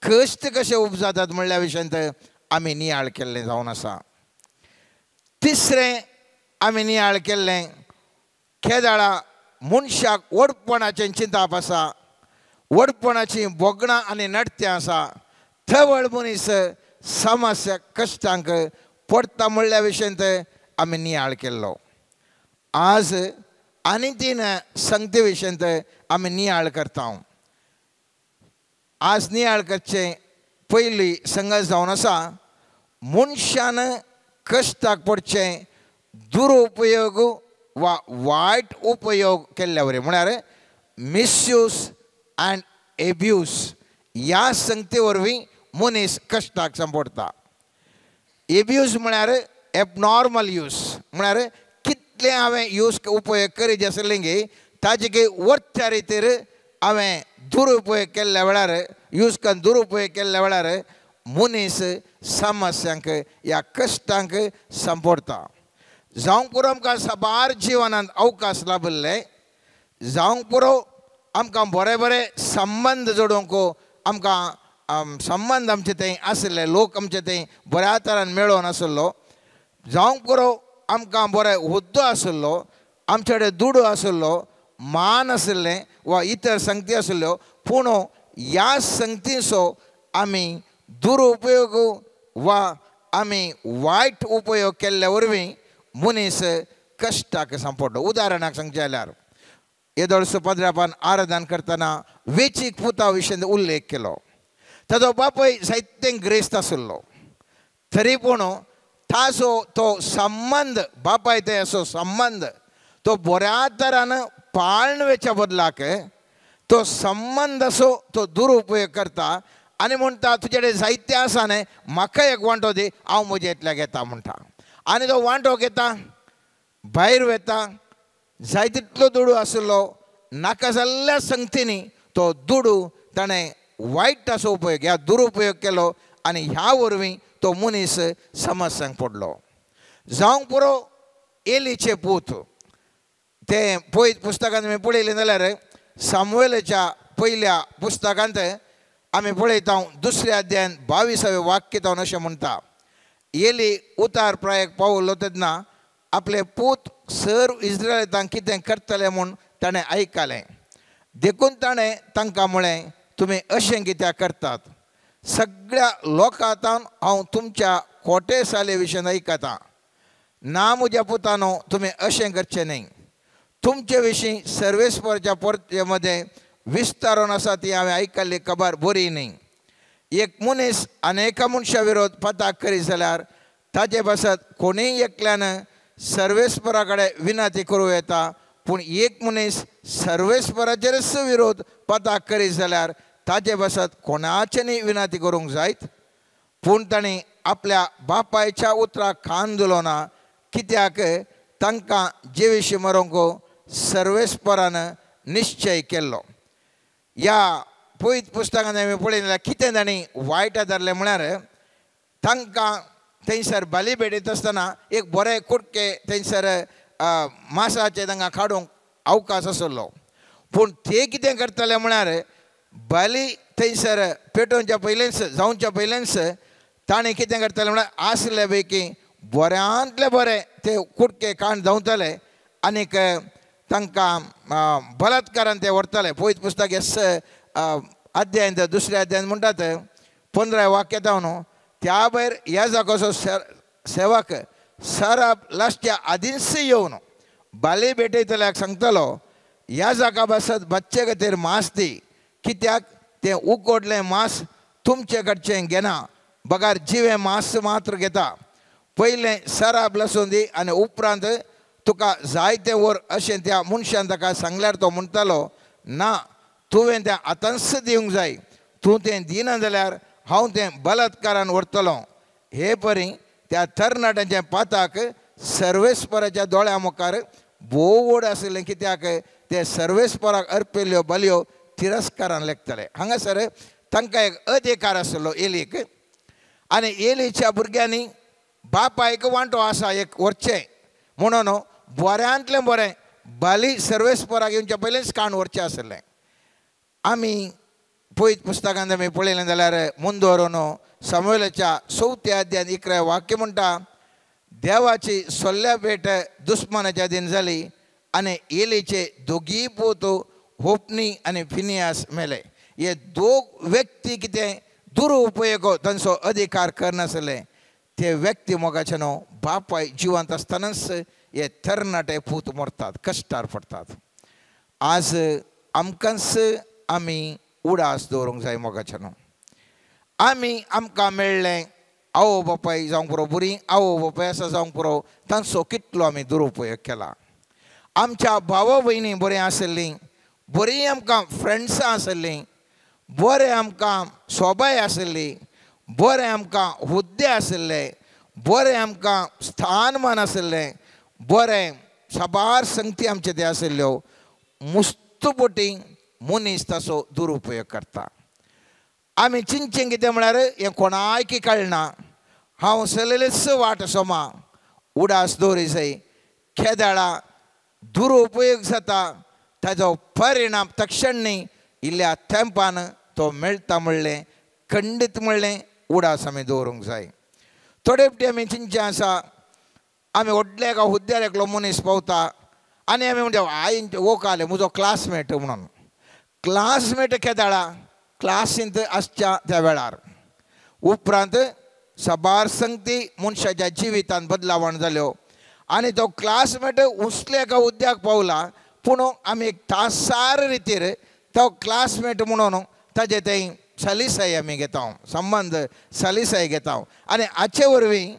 कश्ट कशे उपजातात म्हणल्या विशयांत आमी नियाळ केल्लें जावन आसा. तिसरें आमी नियाळ केल्लें केदाळा मनशाक व्हडपणाचें चिंताप आसा, व्हडपणाचीं भोगणां आनी नडत्यां आसा, थवळ मनीस समस्या कश्टांक पडटा म्हणल्या विशयांत आमी नियाळ केल्लो. आज आनी तीन संगते विशयांत आमी नियाळ करता. आज नियाळ करचें पयली संगत जावन आसा मनशान कश्टाक पडचें दुरुपयोग वा वायट उपयोग केल्ल्या वरवीं म्हळ्यार मिसयूज अँड एब्यूज ह्या संगते वरवीं मनीस कश्टाक सांपडटा. एब्यूज म्हळ्यार एबनॉर्मल यूज म्हळ्यार कितलें हांवें यूज उपयोग करीत आसलें गे ताजे की वरच्या रितीर हांवें दुरुपयोग केल्ल्या वेळार यूज करून दुरुपयोग केल्ल्या वेळार मनीस समस्यांक ह्या कश्टांक सांपडटा. जावंक पुरो आमकां साबार जिवनांत अवकाश लाभिल्ले, जावंक पुरो आमकां बरे बरे संबंद जोडूंक आमकां संबंद आमचे थंय आशिल्ले, लोक आमचे थंय बऱ्या तरान मेळोवन आशिल्लो, जावंक पुरो आमकां बरो हुद्दो आशिल्लो, आमचे कडेन दुडू आशिल्लो, मान आशिल्लें वा इतर संगती आशिल्ल्यो, पूण ह्या संगतीचो आमी दुरुपयोग वा आमी वायट उपयोग केल्ल्या वरवीं मनीस कश्टाक सांपडलो. उदाहरणाक सांगचें जाल्यार येदोळसो पद्रापान आराधन करतना वेचीक पुता विशयन उल्लेख केलो. ताजो बापूय जायते ग्रेस्त आशिल्लो तरी पूण ताजो तो संबंद बापाय ते असो संबंद तो बऱ्या तरान पाळण वेच्या बदलाक तो संबंद असो तो दुरुपयोग करता आनी म्हणटा तुजे कडेन जायते आसा न्ही म्हाका एक वांटो दी हांव म्हजे इतल्या घेता म्हणटा आनी तो वांटो घेता भायर वता जाय तितलो दुडू आशिल्लो नाका जाल्ल्या संगतींनी तो दुडू ताणें वायट असो उपयोग ह्या दुरुपयोग केलो आनी ह्या वरवीं तो मनीस समस्यांक पडलो. जावंक पुरो एलीचे पूत ते पळयत पुस्तकांत आमी पळयलें जाल्यार सामुएलाच्या पयल्या पुस्तकांत आमी पळयता दुसऱ्या अध्यायान 22वें वाक्य तावन अशें म्हणटा एली उतार प्रायक पावलो तेन्ना आपले पूत सर इस्रायलांत कितें करतले म्हूण ताणें आयकलें देखून ताणें तांकां म्हळें तुमी अशें कित्याक करतात सगळ्या लोकांतान हांव तुमच्या खोटे साले विशयन आयकतां ना म्हज्या पुतानो तुमी अशें करचें न्हय तुमचे विशीं सर्वेस्परच्या पोरते मदें विस्तारून आसा ती हांवें आयकल्ली खबर बरी न्हय. एक मनीस अनेका मनशा विरोध पताक करीत जाल्यार ताजे पासत कोणीय एकल्यान सर्वेस्परा कडेन विनंती करूं येता पूण एक मनीस सर्वेस्पराचेरच विरोध पताक करीत जाल्यार ताजे पासत कोणाचें विनंती करूंक जायत. पूण तांणी आपल्या बापायच्या उतराक कान दिलो ना कित्याक तांकां जिविशी मरूंक सर्वेस्परान निश्चय केल्लो. ह्या पयत पुस्तकांत आमी पळयलें जाल्यार कितें तांणी वायट धरलें म्हळ्यार तांकां थंयसर बली भेटयता आसतना एक बरे कुडके थंयसर मासाचे तांकां काडूंक अवकाश आसलो पूण ते कितें करतले म्हळ्यार बली थंयसर पेटोवच्या पयलेंच जावच्या पयलेंच ताणें कितें करतले म्हळ्यार आसले पैकी बऱ्यांतले बरे ते कुडके काण धांवतले आनीक तांकां बलात्कारान ते व्हरतले. पयत पुस्तक एस अध्यायन दुसऱ्या अध्यायन म्हणटात 15 वाक्य जावन त्या भायर ह्या जागोचो सेवक सराब लास्टच्या आदींच येवन बाली भेटयतल्याक सांगतलो ह्या जागा बासत बच्चे खातीर मांस दी कित्याक तें उकडलें मांस तुमचे कडचें घेना बगार जिवें मांस मात्र घेता. पयलें सराब लसून दी आनी उपरांत तुका जाय तें व्हर अशें त्या मनशान ताका सांगल्यार तो म्हणटालो ना तुवें तें आतांच दिवंक जाय तूं तें दिना जाल्यार हांव तें बलात्कारान व्हरतलो. हे परी त्या तरणाट्यांच्या पाताक सर्वेस्पराच्या दोळ्या मुखार भोव व्हड आशिल्लें कित्याक ते सर्वेस्पराक अर्पिल्ल्यो बलयो तिरस्कारान लेखतले. हांगासर तांकां एक अधिकार आशिल्लो एलीक आनी एलीच्या भुरग्यांनी बापायक वांटो आसा एक व्हरचें म्हणून बऱ्यांतलें बरें बली सर्वेस्पराक येवच्या पयलेंच काण व्हरचें आशिल्लें. आमी पयत पुस्तकांत आमी पळयलें जाल्यार मुंदोरून सामुएलाच्या 4 अध्यायान 11 वाक्य म्हणटा देवाची सोल्ल्या भेट दुस्मानाच्या अधीन जाली आनी एलीचे दोगीय पूत होपनी आनी फिनियास मेले. हे दोग व्यक्ती कितें दुरुपयोग तांचो अधिकार करनासले ते व्यक्ती मोगाचे न्हू बापाय जिवंत आसतनाच हे तरणाटे पूत मरतात कश्टार पडटात. आज आमकांच आमी उडास दवरूंक जाय मोगाचे न्हू आमी आमकां मेळ्ळें आवय बापाय जावंक पुरो बरीं आवय बापाय आसा जावंक पुरो तांचो कितलो आमी दुरुपयोग केला. आमच्या भावा भयणी बरीं आशिल्लीं बरीं आमकां फ्रेंड्सां आशिल्लीं बरें आमकां सोबाय आशिल्ली बरें आमकां हुद्दे आशिल्ले बरें आमकां स्थानमान आशिल्लें बरें साबार संगती आमचे ते आशिल्ल्यो मुस्तुपोटी मनीस ताचो दुरुपयोग करता. आमी चिंतचें कितें म्हळ्यार हें कोणायकी कळना हांव चलयलेच वाट सोमा उडास दवरी जाय केदाळा दुरुपयोग जाता ताजो परिणाम तक्षण न्ही इल्ल्या तेंपान तो मेळटा म्हणलें खंडीत म्हणलें उडास आमी दवरूंक जाय. थोडे फावटी आमी चिंतचें आसा आमी व्हडल्या एका हुद्द्यार एकलो मनीस पावता आनी आमी म्हणटा हांवें वोकाले म्हजो क्लासमेट म्हणून क्लासमेट केदाळा क्लासींत आसच्या त्या वेळार उपरांत साबार संगती मनशाच्या जिवितांत बदलावण जाल्यो आनी तो क्लासमेट उंचल्या एका उद्याक पावला पूण आमी एक तासार रितीर तो क्लासमेट म्हणून ताजे थंय सलिसाय आमी घेता, संबंद सलिसाय घेता आनी हाचे वरवीं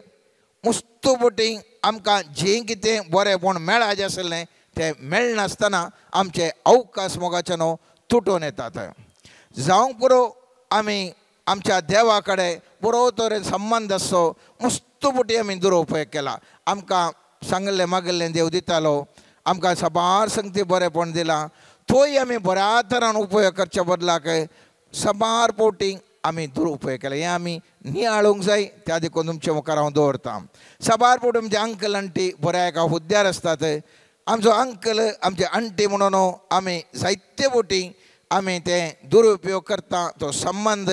मुस्तू बोटी आमकां जें कितें बरेंपण मेळाचें आसलें तें मेळनासतना आमचे अवकाश मोगाचे न्हू तुटून येतात. जावंक पुरो आमी आमच्या देवा कडेन बरो तरेन संबंद आसचो मुस्तू बोटी आमी दुरुपयोग केला. आमकां सांगल्लें मागिल्लें देव दितालो, आमकां साबार संगती बरेंपण दिलां, थंय आमी बऱ्या तरान उपयोग करच्या बदलाक साबार पोटी आमी दुरुपयोग केला. हें आमी नियाळूंक जाय. त्या देखून तुमचे मुखार हांव दवरतां. साबार पोटी आमचे अंकल आंटी बऱ्या एका हुद्द्यार आसतात. आमचो अंकल आमचे आंटी म्हणून आमी जायते बोटी आमी ते दुरुपयोग करता. तो संबंद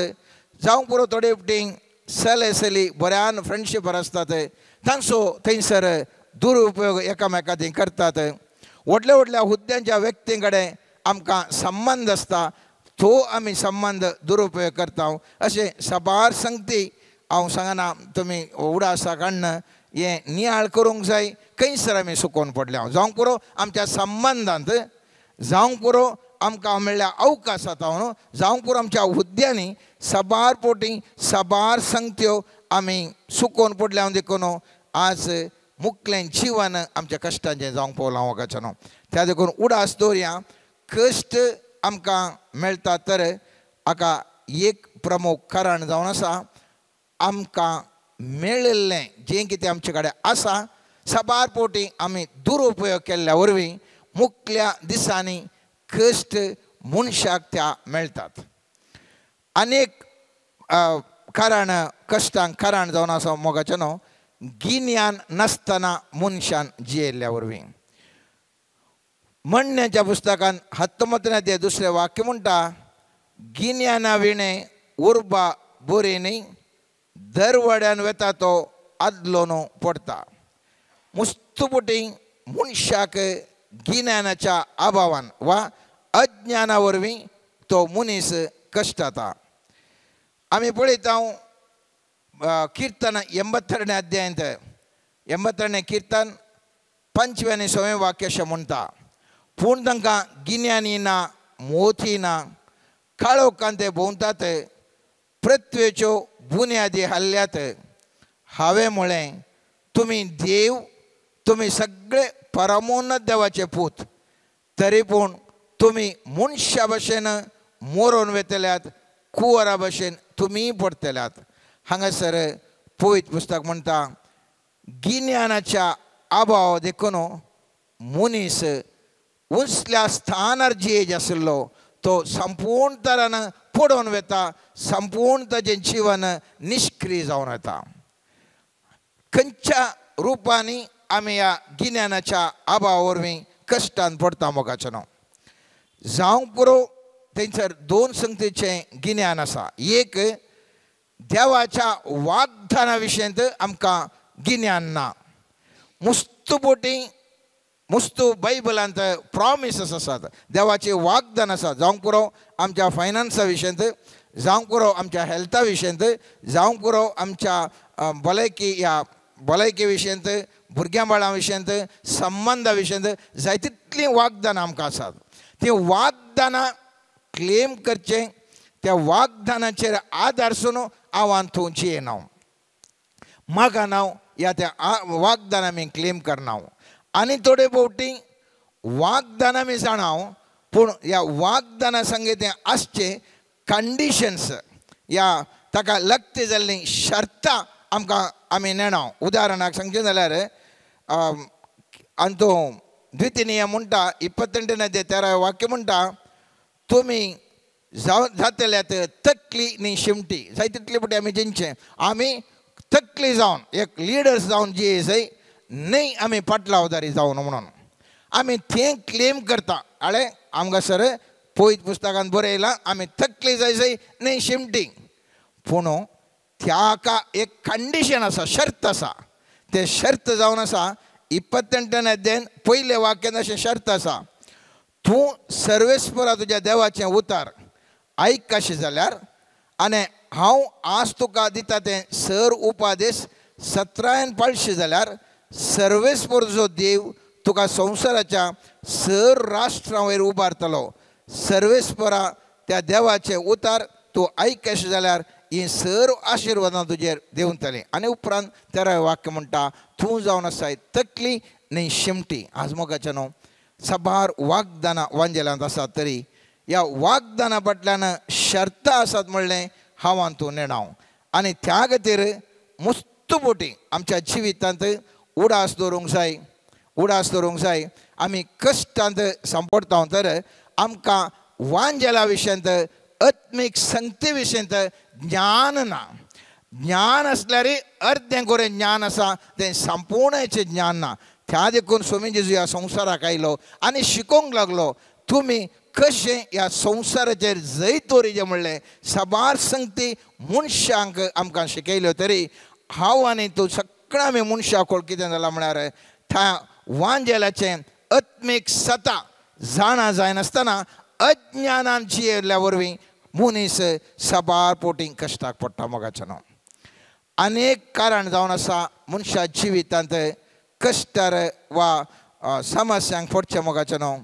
जावंक पुरो थोडे फावटी चले चली बऱ्यान फ्रेंडशिपार आसतात तांचो थंयसर दुरुपयोग एकामेका थंय करतात. व्हडल्या व्हडल्या हुद्द्यांच्या व्यक्तीं कडेन आमकां संबंद आसता तो आमी संबंद दुरुपयोग करता. अशें साबार संगती हांव सांगना तुमी उडासा काडून हें नियाळ करूंक जाय. खंयसर आमी सुकोवन पडल्या जावंक पुरो आमच्या संबंदांत, जावंक पुरो आमकां मेळ्ळ्या अवकाशांत न्हू, जावंक पुरो आमच्या हुद्द्यांनी साबार पोटी साबार संगत्यो आमी सुकोवन पडल्या. देखून आज मुखलें जिवन आमच्या कश्टांचें जावंक पावलां मोगाचें न्हू. त्या देखून उडास दवरया. कश्ट आमकां मेळटा तर हाका एक प्रमुख कारण जावन आसा आमकां मेळिल्लें जें कितें आमचे कडेन आसा साबार पोटी आमी दुरुपयोग केल्ल्या वरवीं मुखल्या दिसांनी कश्ट मनशाक त्या मेळटात. अनेक कारण कश्टांक कारण जावन आसा मोगाचें न्हू गिन्यान नासतना मनशान जियेल्ल्या वरवीं. म्हणण्याच्या पुस्तकान 19 दुसरें वाक्य म्हणटा, गिन्याना विणें उर्बा बरी न्ही, दरवड्यान वेता तो आदलो न्हू पडटा. मुस्तुपोटी मनशाक गिन्यानाच्या अभावान वा अज्ञाना वरवीं तो मनीस कश्टाता. आमी पळयता किर्तन 82 अध्यायांत 82 किर्तन 5 आनी 6 वाक्य अशें म्हणटा, पूण तांकां गिन्यानी ना मोती ना, काळोखान ते भोंवतात, पृथ्वेच्यो बुन्यादी हल्ल्यात. हांवें म्हळें तुमी देव, तुमी सगळे परमोन्नत देवाचे पूत, तरी पूण तुमी मनशा भशेन मोरोन वेतल्यात, कुंवरा भशेन तुमी पडटल्यात. हांगासर पवित्र पुस्तक म्हणटा गिन्यानाच्या अभाव देखून मनीस उंचल्या स्थानार जियेज आशिल्लो तो संपूर्ण तरान पडोवन वेता, संपूर्ण ताजें जिवन निश्क्रीय जावन वता. खंयच्या रुपांनी आमी ह्या गिन्यानाच्या अभावा वरवीं कश्टान पडटा मोगाचें न्हू. जावंक पुरो थंयसर दोन संगतीचें गिन्यान आसा. एक देवाच्या वाग्दाना विशयांत आमकां गिन्यान ना. मुस्तू बोटी मुस्तू बायबलांत प्रॉमिसीस आसात, देवाचे वाग्दान आसा. जावंक पुरो आमच्या फायनान्सा विशयांत, जावंक पुरो आमच्या हेल्था विशयांत, जावंक पुरो आमच्या भलायकी ह्या भलायकी विशयांत, भुरग्यां बाळां विशयांत, संबंदा विशयांत जाय तितलीं वाग्दानां आमकां आसात. तीं वाग्दानां क्लेम करचें, त्या वाग्दानाचेर आदारसून आव्हान थंयची येना म्हाका नांव ह्या त्या वाग्दानां आमी क्लेम करना. आनी थोडे फावटी वाग्दानां आमी जाणा पूण ह्या वाग्दानां संगे तें आसचें कंडिशन्स ह्या ताका लग्ते जाल्लीं शर्तां आमकां आमी नेणा. उदाहरणाक सांगचें जाल्यार अंतू द्वितीय म्हणटा 28 13 वाक्य म्हणटा, तुमी जाव जातल्यात तकली न्ही शिमटी. जाय तितली फावटी आमी जिंचें आमी तकली जावन एक लिडर्स जावन जी जाय न्ही आमी पाटलावदारी जावन म्हणून आमी तें क्लेम करता. आळे आमकां सर पवित्र पुस्तकान बरयलां आमी तकली जाय जाय न्ही शिमटी, पूण त्याका एक कंडिशन आसा, शर्त आसा. तें शर्त जावन आसा 28 अध्यायान पयलें वाक्यान अशें शर्त आसा, तूं सर्वेस्परा तुज्या देवाचें उतार आयकशी जाल्यार आनी हांव आज तुका दिता तें सर उपादेश सत्रायन पाळशी जाल्यार सर्वेस्पर देव तुका संवसाराच्या सर राष्ट्रां वयर उबारतलो. सर्वेस्परा त्या देवाचे उतार तूं आयकशी जाल्यार ही सर आशिर्वादां तुजेर देंवतली. आनी उपरांत तेरावें वाक्य म्हणटा तूं जावन आसाय तकली न्ही शिमटी. आज मोगाचें न्हू साबार वागदानां वांजेलांत आसात तरी ह्या वागदाना फाटल्यान शर्तां आसात म्हणलें हांव तूं नेणाव. आनी त्या खातीर मुस्त बोटी आमच्या जिवितांत उडास दवरूंक जाय, उडास दवरूंक जाय. आमी कश्टांत सांपडटा तर आमकां वांजेला विशयांत आत्मीक संगती विशयांत ज्ञान ना. ज्ञान आसल्यार अर्दें कोरें ज्ञान आसा तें संपूर्णाचें ज्ञान ना. त्या देखून स्वामी जेजू ह्या संवसाराक आयलो आनी शिकोवंक लागलो तुमी कशें ह्या संवसाराचेर जैत दवरिचें म्हणलें. साबार संगती मनशांक आमकां शिकयल्यो तरी हांव आनी तूं सगळ्या आमी मनशां कोळ कितें जालां म्हळ्यार त्या वांजेलाचें आत्मीक सता जाणा जायनासतना अज्ञानान जियेल्ल्या वरवीं मनीस साबार पोटी कश्टाक पडटा. मोगाचें न्हू अनेक कारण जावन आसा मनशा जिवितांत कश्टार वा समस्यांक पडचें. मोगाचें न्हू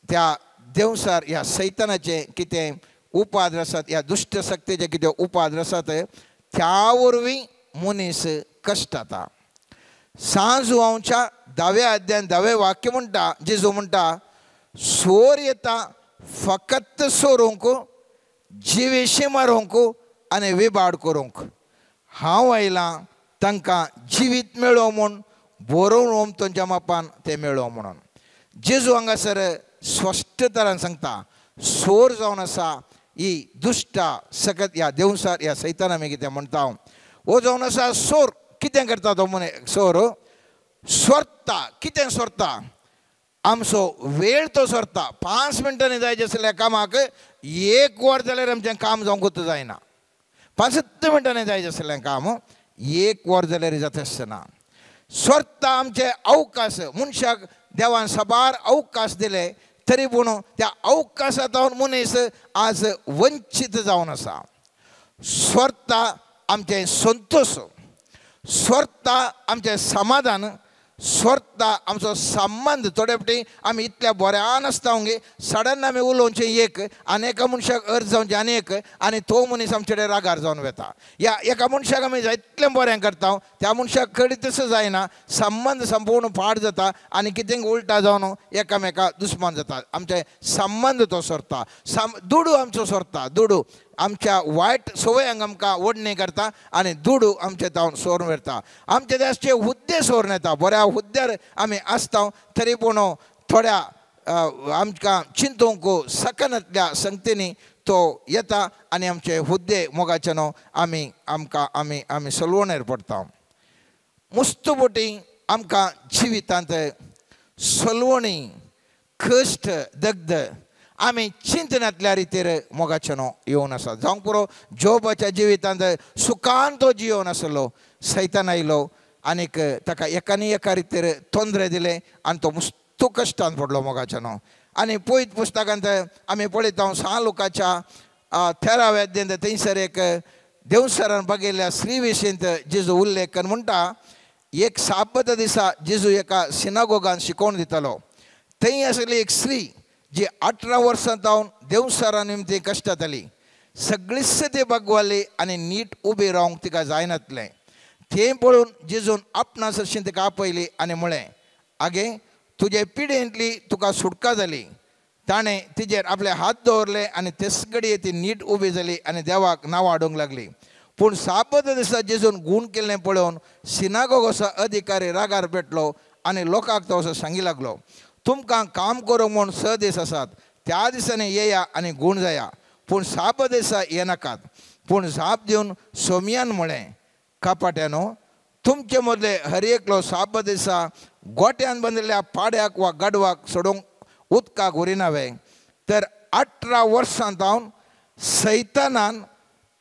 त्या देवसार ह्या सैतानाचें कितें उपाद्र आसात, ह्या दुश्ट शक्तीचे कितें उपाद्र आसात त्या वरवीं मनीस कश्टाता. सांजुवांच्या धाव्या अध्यायान धावें वाक्य म्हणटा, जेजू म्हणटा सोर येता फकत सोरूंक, जिवेशी मारूंक आनी विबाड करूंक. हांव आयलां तांकां जिवीत मेळो म्हूण, बरोवन तांच्या मापान तें मेळो म्हणून. जेजू हांगासर स्पश्ट तरान सांगता सोर जावन आसा ही दुश्टा सकत ह्या देवसार ह्या सैतान आमी कितें म्हणटा हो जावन आसा सोर. कितें करता तो मने सोर सोरता. कितें सोरता? आमचो वेळ तो सोरता. 5 मिनटांनी जायचें आसल्या कामाक 1 वर जाल्यार आमचें काम जावंकूच जायना. 5 मिनटांनी जायचें आसलें काम 1 वर जाल्यार जाता आसतना सोरता आमचे अवकाश. मनशाक देवान साबार अवकाश दिले तरी पूण त्या अवकाशांत मनीस आज वंचीत जावन आसा. सोरता आमचें संतोश, सोरता आमचें समाधान, सोरता आमचो संबंद. थोडे फावटी आमी इतल्या बऱ्यान आसता गे सडन आमी उलोवचें एक आनी एका मनशाक अर्ज जावचें आनी एक आनी तो मनीस आमचे कडेन रागार जावन वता. ह्या एका मनशाक आमी जायतलें बरें करता त्या मनशाक कडेन तसो जायना, संबंद संपूर्ण पाड जाता आनी कितें उल्टा जावन एकामेका दुस्मान जाता. आमचे संबंद तो सोरता. दुडू आमचो सोरता. दुडू आमच्या वायट सवयांक आमकां ओडणी करता आनी दुडू आमचे तावन सोरून व्हरता. आमचे देशाचे हुद्दे सोरून येता. बऱ्या हुद्द्यार आमी आसता तरी पूण थोड्या आमकां चिंतूंक सकनातल्या संगतींनी तो येता आनी आमचे हुद्दे मोगाचे न्हू आमी आमकां आमी आमी सलवणेर पडटा. मुस्त बोटी आमकां जिवितांत सलवणी कश्ट दग्ध आमी चिंतनांतल्या रितीर मोगाचें न्हू येवन आसा. जावंक पुरो जोबाच्या जिवितांत सुखान तो जियोवन आसलो. सैतान आयलो आनीक ताका एकानी एका रितीर तोंदरे दिले आनी तो मुस्त कश्टान पडलो. मोगाचें न्हू आनी पयत पुस्तकांत आमी पळयता सान लोकाच्या 13व्या अध्यायांत थंयसर एक देवसरान बघिल्ल्या स्त्री विशींत जेजू उल्लेख करून म्हणटा एक साबत दिसा जेजू एका सिनागोगान शिकोवन दितालो. थंय आसली एक स्त्री जी 18 वर्सां जावन देवसरा निमती कश्टाताली. सगळीच ती बागवाली आनी नीट उबी रावंक तिका जायनातलें. तें पळोवन जेजून आपणा सरशीं तिका आपयली आनी म्हळें आगे तुजे पिडेंतली तुका सुटका जाली. ताणें तिजेर आपले हात दवरले आनी तेच घडये ती नीट उबी जाली आनी देवाक नांव हाडूंक लागली. पूण साबत दिसा जेजून गूण केल्लें पळोवन सिनागोगाचो अधिकारी रागार पेटलो आनी लोकांक तो असो सांगी लागलो तुमकां काम करूंक म्हूण 6 दीस आसात, त्या दिसांनी येया आनी गूण जाया, पूण साबत दिसा येनाकात. पूण जाप दिवन सोमयान म्हळें कपाट्यानो तुमचे मदले हर एकलो साबत दिसा गोट्यान बांदिल्ल्या पाड्याक वा गाडवाक सोडूंक उदकाक व्हरिनावे तर 18 वर्सां जावन सैतानान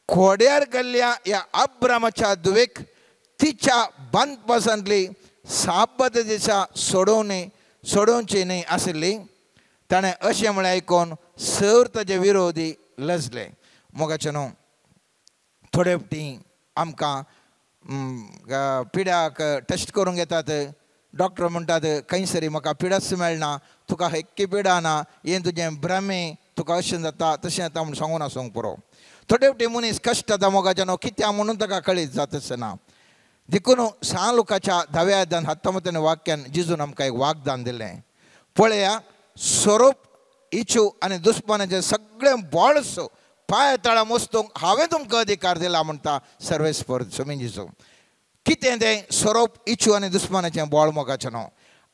खोड्यार गेल्ल्या ह्या अब्रामाच्या धुवेक तिच्या बांदपासांतली साबत दिसा सोडोवची न्हय आशिल्ली. ताणें अशें म्हळें आयकून सर ताजे विरोधी लजले. मोगाचें न्हू थोडे फावटी आमकां पिड्याक टेस्ट करूंक येतात डॉक्टर म्हणटात खंयसरी म्हाका पिडाच मेळना तुका एक्की पिडा ना हें तुजें भ्रमे तुका अशें जाता तशें जाता म्हूण सांगून आसूंक पुरो. थोडे फावटी मनीस कश्ट जाता मोगाचें न्हू कित्याक म्हणून ताका कळीत जातच ना. देखून सान लोकाच्या धाव्या अध्यायान हातामतान वाक्यान जेजून आमकां एक वागदान दिलें. पळया स्वरूप इचू आनी दुस्मानाचें सगळें बळसो पांय तळा मोस्तूंक हांवें तुमकां अधिकार दिला म्हणटा सर्वेस्पर स्वामी जेजू. कितें तें स्वरूप इचू आनी दुस्मानाचें बळ मोगाचें न्हू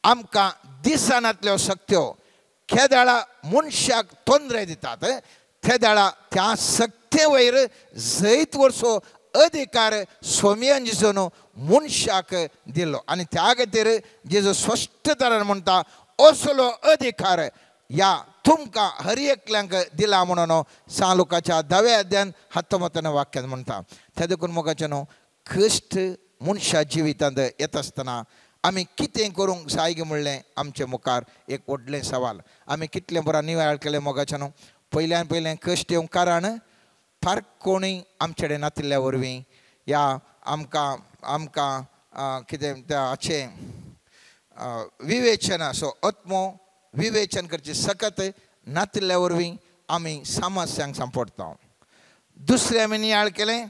आमकां दिसनातल्यो शक्त्यो केदाळा मनशाक तोंदरे दितात तेदाळा त्या शक्ते वयर जैत वर्सो अधिकार स्वामियान जेजून मनशाक दिलो आनी त्या खातीर जेजू स्पश्ट तरान म्हणटा असलो अधिकार ह्या तुमकां हर एकल्यांक दिला म्हणून सान लोकाच्या धाव्या अध्यायान हातमतान वाक्यान म्हणटा. त्या देखून मोगाचें न्हू कश्ट मनशा जिवितांत येता आसतना आमी कितें करूंक जाय गे म्हणलें आमचे मुखार एक व्हडलें सवाल. आमी कितलें बरें नियाळ केलें मोगाचें न्हू पयल्यान पयलें कश्ट येवंक कारण फार कोणूय आमचे कडेन नातिल्ल्या वरवीं ह्या आमकां आमकां कितें हाचें विवेचन असो आत्मो विवेचन करची सकत नातिल्ल्या वरवीं आमी समस्यांक सांपडटा. दुसरें आमी नियाळ केलें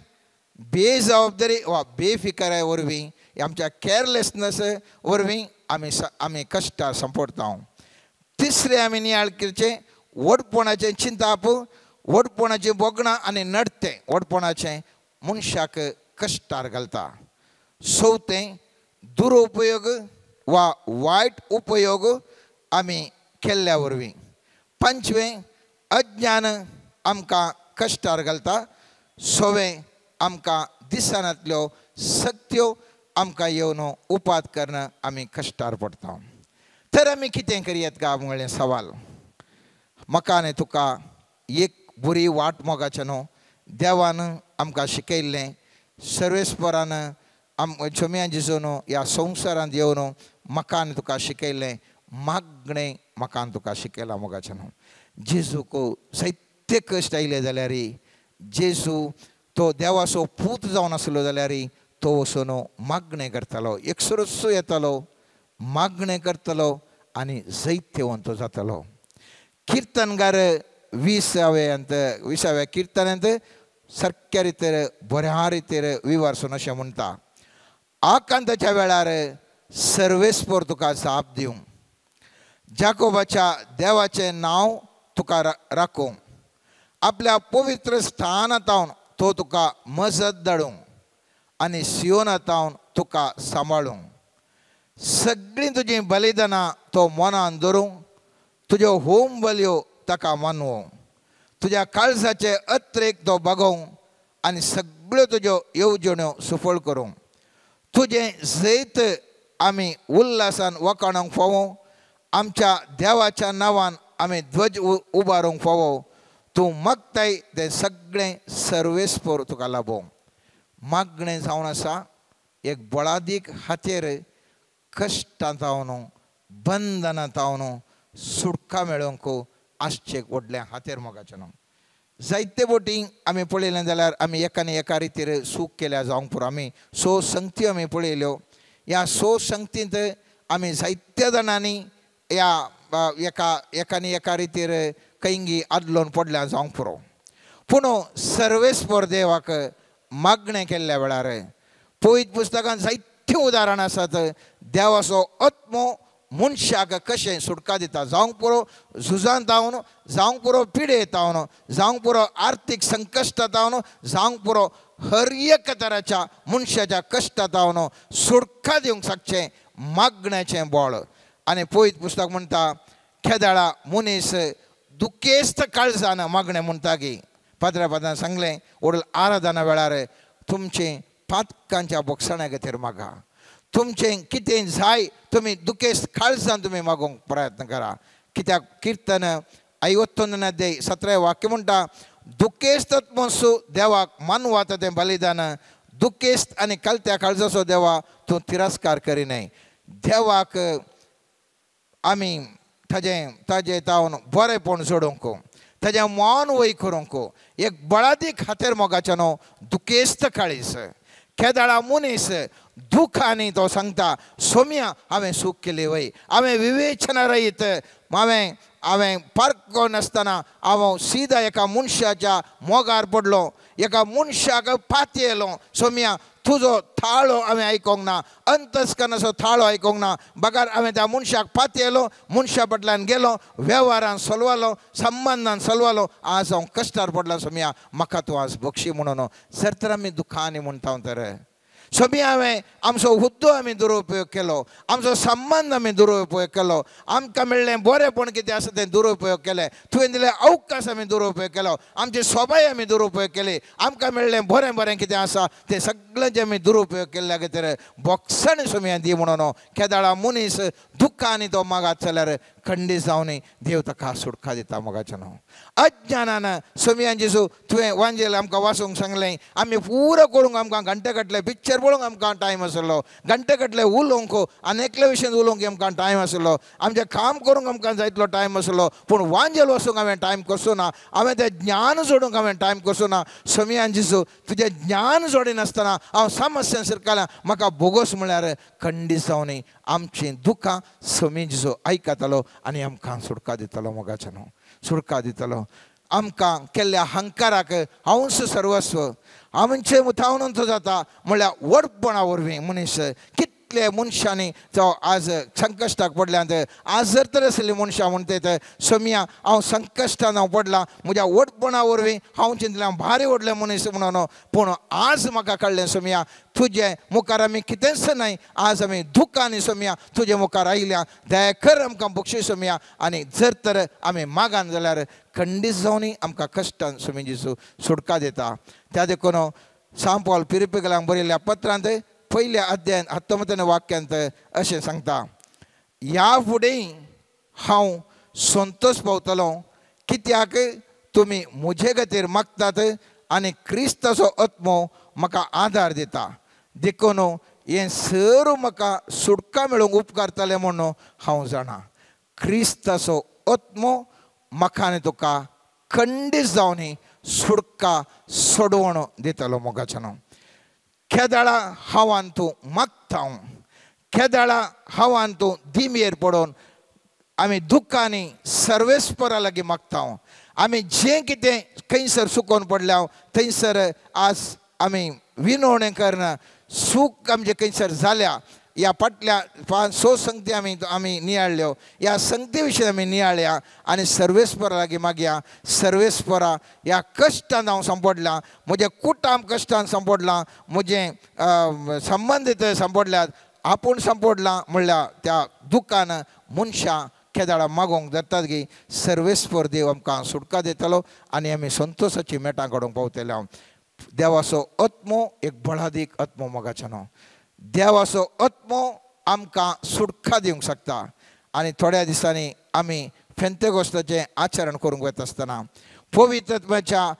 बेजबाबदारी वा बेफिकाराय वरवीं आमच्या कॅरलेसनस वरवीं आमी आमी कश्टां सांपडटा. तिसरें आमी नियाळ करचें व्हडपणाचें चिंताप व्हडपणाचें भोगणां आनी नडतें व्हडपणाचें मनशाक कश्टार घालता. चवथें दुरुपयोग वा वायट उपयोग आमी केल्ल्या वरवीं. पांचवें अज्ञान आमकां कश्टार घालता. सवें आमकां दिसनातल्यो शक्त्यो आमकां येवन उपाद करून आमी कश्टार पडटा. तर आमी कितें करयत काय म्हणलें सवाल. म्हाका आनी तुका एक बरी वाट मोगाचें न्हू देवान आमकां शिकयल्लें सर्वेस्परान आम चोमया जेजून ह्या संवसारांत येवन म्हाका आनी तुका शिकयल्लें मागणें म्हाका आनी तुका शिकयलां मोगाचें न्हू. जेजूक जायते कश्ट आयले जाल्यार जेजू तो देवाचो पूत जावन आसलो जाल्यार तो वचून मागणें करतालो एकसुरसो येतालो मागणें करतलो आनी जैत्यवंत जातालो. किर्तनगार विसाव्या किर्तनांत सारक्या रितीर बऱ्या रितीर विवारसून अशें म्हणटा आकांताच्या वेळार सर्वेस्पर तुका जाप दिवं जाकोबाच्या देवाचें नांव तुका राखूं आपल्या पवित्र स्थानांत तो तुका मजत धाडूं आनी सियोनांत तुका सांबाळूं सगळीं तुजीं बलिदानां तो मनान धरूं तुज्यो होम बलयो ताका मानवूं तुज्या काळजाचे अत्रेक तो बागोवं आनी सगळ्यो तुज्यो येवजण्यो सफळ करूं तुजें जैत आमी उल्हासान वखाणूंक फावो आमच्या देवाच्या नांवान आमी ध्वज उबारूंक फावो तूं मागताय तें सगळें सर्वेस्पर तुका लाभोवं. मागणें जावन आसा एक बळादीक हातेर कश्टां जावन बंधनां जावन सुटका मेळोवंक आसचें एक व्हडलें हातेर मोगाचें न्हू. जायते बोटी आमी पळयलें जाल्यार आमी एकाने एका रितीर सूख केल्या जावंक पुरो. आमी सो संगती आमी पळयल्यो ह्या सो संगतींत आमी जायत्या जाणांनी ह्या एका एकाने एका रितीर खंयगी आदलोन पडल्या जावंक पुरो. पूण सर्वेस्पर देवाक मागणें केल्ल्या वेळार पवित्र पुस्तकांत जायतीं उदाहरणां आसात देवाचो आत्मो मनशाक कशें सुटका दिता जावंक पुरो झुजांत जावन जावंक पुरो पिडेत जावन जावंक पुरो आर्थीक संकश्टांत जावन जावंक पुरो हर एक तराच्या मनशाच्या कश्टांत जावन सुटका दिवंक शकचें मागण्याचें बळ. आनी पवित्र पुस्तक म्हणटा खेदाळा मनीस दुखेस्त काळजान मागणें म्हणटा की पाद्रा पाद्रान सांगलें ओडल आराधना वेळार तुमचें पातकांच्या बोगसण्या खातीर मागा तुमचें कितें जाय तुमी दुखेस्त काळजान तुमी मागूंक प्रयत्न करा. कित्याक किर्तन 51 अध्याय 17 वाक्य म्हणटा दुखेस्त मनसू देवाक मानवाता तें बलिदान दुखेस्त आनी कलत्या काळजाचो देवा तूं तिरस्कार करिनाय. देवाक आमी ताजें ताजें तावन बरेंपण जोडूंक ताजें मौन वय करूंक एक बळादी खातीर मोगाचें न्हू दुखेस्त काळीस केदाळा मनीस दुखांनी तो सांगता सोम्या हांवें सूख केली वय हांवें विवेचना रहीत हांवें हांवें पार्क नासतना हांव सीधा एका मनशाच्या मोगार पडलो एका मनशाक पातयेलो सोम्या तुजो थाळो हांवें आयकोंक ना अंतस्करणाचो थाळो आयकोंक ना बगर हांवें त्या मनशाक पातयेलो मनशा फाटल्यान गेलो वेव्हारान सलवालो संबंदान सलवालो आज हांव कश्टार पडला सोम्या म्हाका तूं आज बक्षी म्हणून जर तर आमी दुखांनी म्हणटा तर सोम्या हांवें आमचो हुद्दो आमी दुरुपयोग केलो आमचो संबंद आमी दुरुपयोग केलो आमकां मेळ्ळें बरेंपण कितें आसा तें दुरुपयोग केलें तुवें दिलें अवकाश आमी दुरुपयोग केलो आमची सोबाय आमी दुरुपयोग केली आमकां मेळ्ळें बरें बरें कितें आसा तें सगळें आमी दुरुपयोग केल्ल्या खातीर बोगसण सोम्या दी म्हणून केदाळा मनीस दुख्खांनी तो मागात जाल्यार खंडीत जावन देव ताका सुटका दिता मोगाचें न्हू अज्ञानान सोम्या जेजू तुवें वांजेल आमकां वाचूंक सांगलें आमी पुरो करूंक आमकां घंटे घातले पिक्चर पळोवंक आमकां टायम आसलो घंटे घातले उलोवंक आनी एकले विशयन उलोवंक आमकां टायम आसलो आमचें काम करूंक आमकां जायतलो टायम आसलो पूण वांजेल वचूंक हांवें टायम कसो ना हांवें तें ज्ञान जोडूंक हांवें टायम कसो ना सोम्या जेजू तुजें ज्ञान जोडिनासतना हांव समस्या सरकारां म्हाका बोगोस म्हळ्यार खंडीत जावन आमचीं दुखां सोमी जेजू आयकतालो आनी आमकां सुटका दितलो मोगाचें न्हू सुटका दितलो आमकां केल्ल्या अहंकाराक हांवूच सर्वस्व आमचें मुथावनूच जाता म्हणल्यार व्हडपणा वरवीं मनीस कितले मनशांनी जावं आज संकश्टाक पडल्यात आज जर तर आसली मनशां म्हणटात सोम्या हांव संकश्टान हांव पडलां म्हज्या व्हडपणा वरवीं हांव चिंतलें हांव भारी व्हडलें मनीस म्हणून पूण आज म्हाका कळ्ळें सोम्या तुजे मुखार आमी कितेंच न्हय आज आमी दुखांनी सोम्या तुजे मुखार आयल्या दया कर आमकां बक्षीस सोम्या आनी जर तर आमी मागान जाल्यार खंडीत जावन आमकां कश्टान सोमी जेजू सुटका दिता. त्या देखून सांपावल पिरिपिकलांक बरयल्ल्या पत्रांत पयल्या अध्यायान 19 वाक्यांत अशें सांगता ह्या फुडें हांव संतोष पावतलो कित्याक तुमी म्हजे खातीर मागतात आनी क्रिस्ताचो आत्मो म्हाका आदार दिता देखून हें सर्व म्हाका सुटका मेळोवंक उपकारतलें म्हणून हांव जाणा. क्रिस्ताचो आत्मो म्हाका आनी तुका खंडीत जावन सुटका सोडवण दितलो मोगाचें न्हू. केदाळा हांवान तूं मागता हांव केदाळा हांवान तूं दिमयेर पडून आमी दुख्खांनी सर्वेस्परा लागीं मागता हांव आमी जें कितें खंयसर सुकोवन पडल्या थंयसर आज आमी विनवणें करना सूख आमचें खंयसर जाल्या ह्या फाटल्या 5-6 संगती आमी आमी नियाळ्ळ्यो ह्या संगती विशीं आमी नियाळ्या आनी सर्वेस्परा लागीं मागया सर्वेस्परा ह्या कश्टान हांव सांपडलां म्हजें कुटाम कश्टान सांपडलां म्हजें संबंदीत सांपडल्यात आपूण सांपडलां म्हणल्यार त्या दुकान मनशां केदाळा मागोवंक धरतात की सर्वेस्पर देव आमकां सुटका दितलो आनी आमी संतोशाची मेटां काडूंक पावतले. हांव देवाचो आत्मो एक बळादीक आत्मो मोगाचें न्हू. देवाचो आत्मो आमकां सुटका दिवंक शकता आनी थोड्या दिसांनी आमी फेंतेगोस्ताचें आचरण करूंक वता आसतना पवित्रत्वाच्या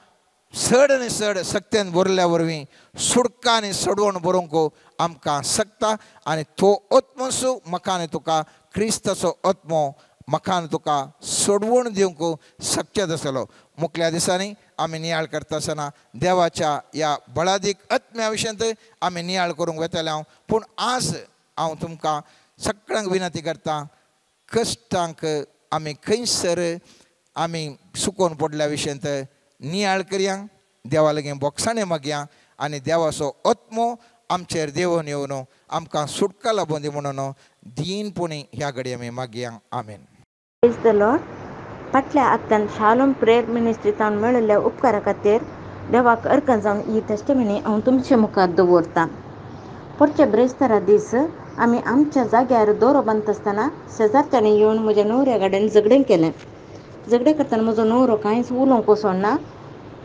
चड आनी चड सक्तेन भरल्या वरवीं सुटका आनी सोडवण बरोवंक आमकां शकता आनी तो आत्मसू म्हाका आनी तुका क्रिस्ताचो आत्मो म्हाका आनी तुका सोडवण दिवंक शक्य आसलो. मुखल्या दिसांनी आमी नियाळ करता आसतना देवाच्या ह्या बळादीक आत्म्या विशयांत आमी नियाळ करूंक वतले हांव. पूण आज हांव तुमकां सगळ्यांक विनंती करता कश्टांक आमी खंयसर आमी सुकोवन पडल्या विशयांत नियाळ करया देवा लागीं बोगसाणें मागया आनी देवाचो आत्मो आमचेर देवून येवन आमकां सुटका लाबून दी म्हणून दीनपणी ह्या घडये आमी मागया. आमेन. प्रेज the Lord. फाटल्या आत्तान शालोम प्रेयर मिनिस्ट्रींत मेळिल्ल्या उपकारा खातीर देवाक अर्कन जावन ही टेस्टिमनी हांव तुमचे मुखार दवरतां. पोरच्या ब्रेस्तारा दीस आमी आमच्या जाग्यार दोरो बांदता आसतना शेजारच्यांनी येवन म्हज्या न्हवऱ्या कडेन झगडें केलें. झगडें करतना म्हजो न्हवरो कांयच उलोवंक वचोना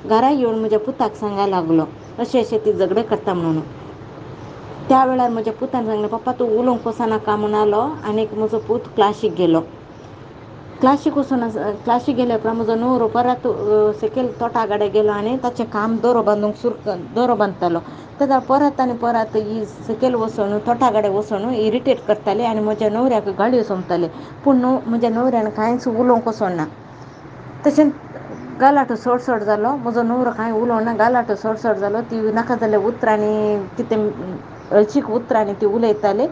घरा येवन म्हज्या पुताक सांगा लागलो अशें अशें ती झगडें करता म्हणून. त्या वेळार म्हज्या पुतान सांगलें पप्पा तूं उलोवंक वचनाका म्हणालो आनीक म्हजो पूत क्लासीक गेलो. क्लासीक वचून क्लासीक गेल्या उपरांत म्हजो न्हवरो परत सकयल तोटा कडेन गेलो आनी ताचें काम दोरो बांदूंक सुरू दोरो बांदतालो. तेन्ना परत आनी परत ही सकयल वचून तोटा कडेन वचून इरिटेट करताली आनी म्हज्या न्हवऱ्याक गाळयो सोंपताली. पूण न्हू म्हज्या न्हवऱ्यान कांयच उलोवंक वचोना. तशेंच गालाटो सोड सोड जालो. म्हजो न्हवरो कांय उलोवना, गालाटो सोड सोड जालो. ती नाका जाल्ल्या उतरांनी कितें हळशीक उतरांनी ती उलयताली.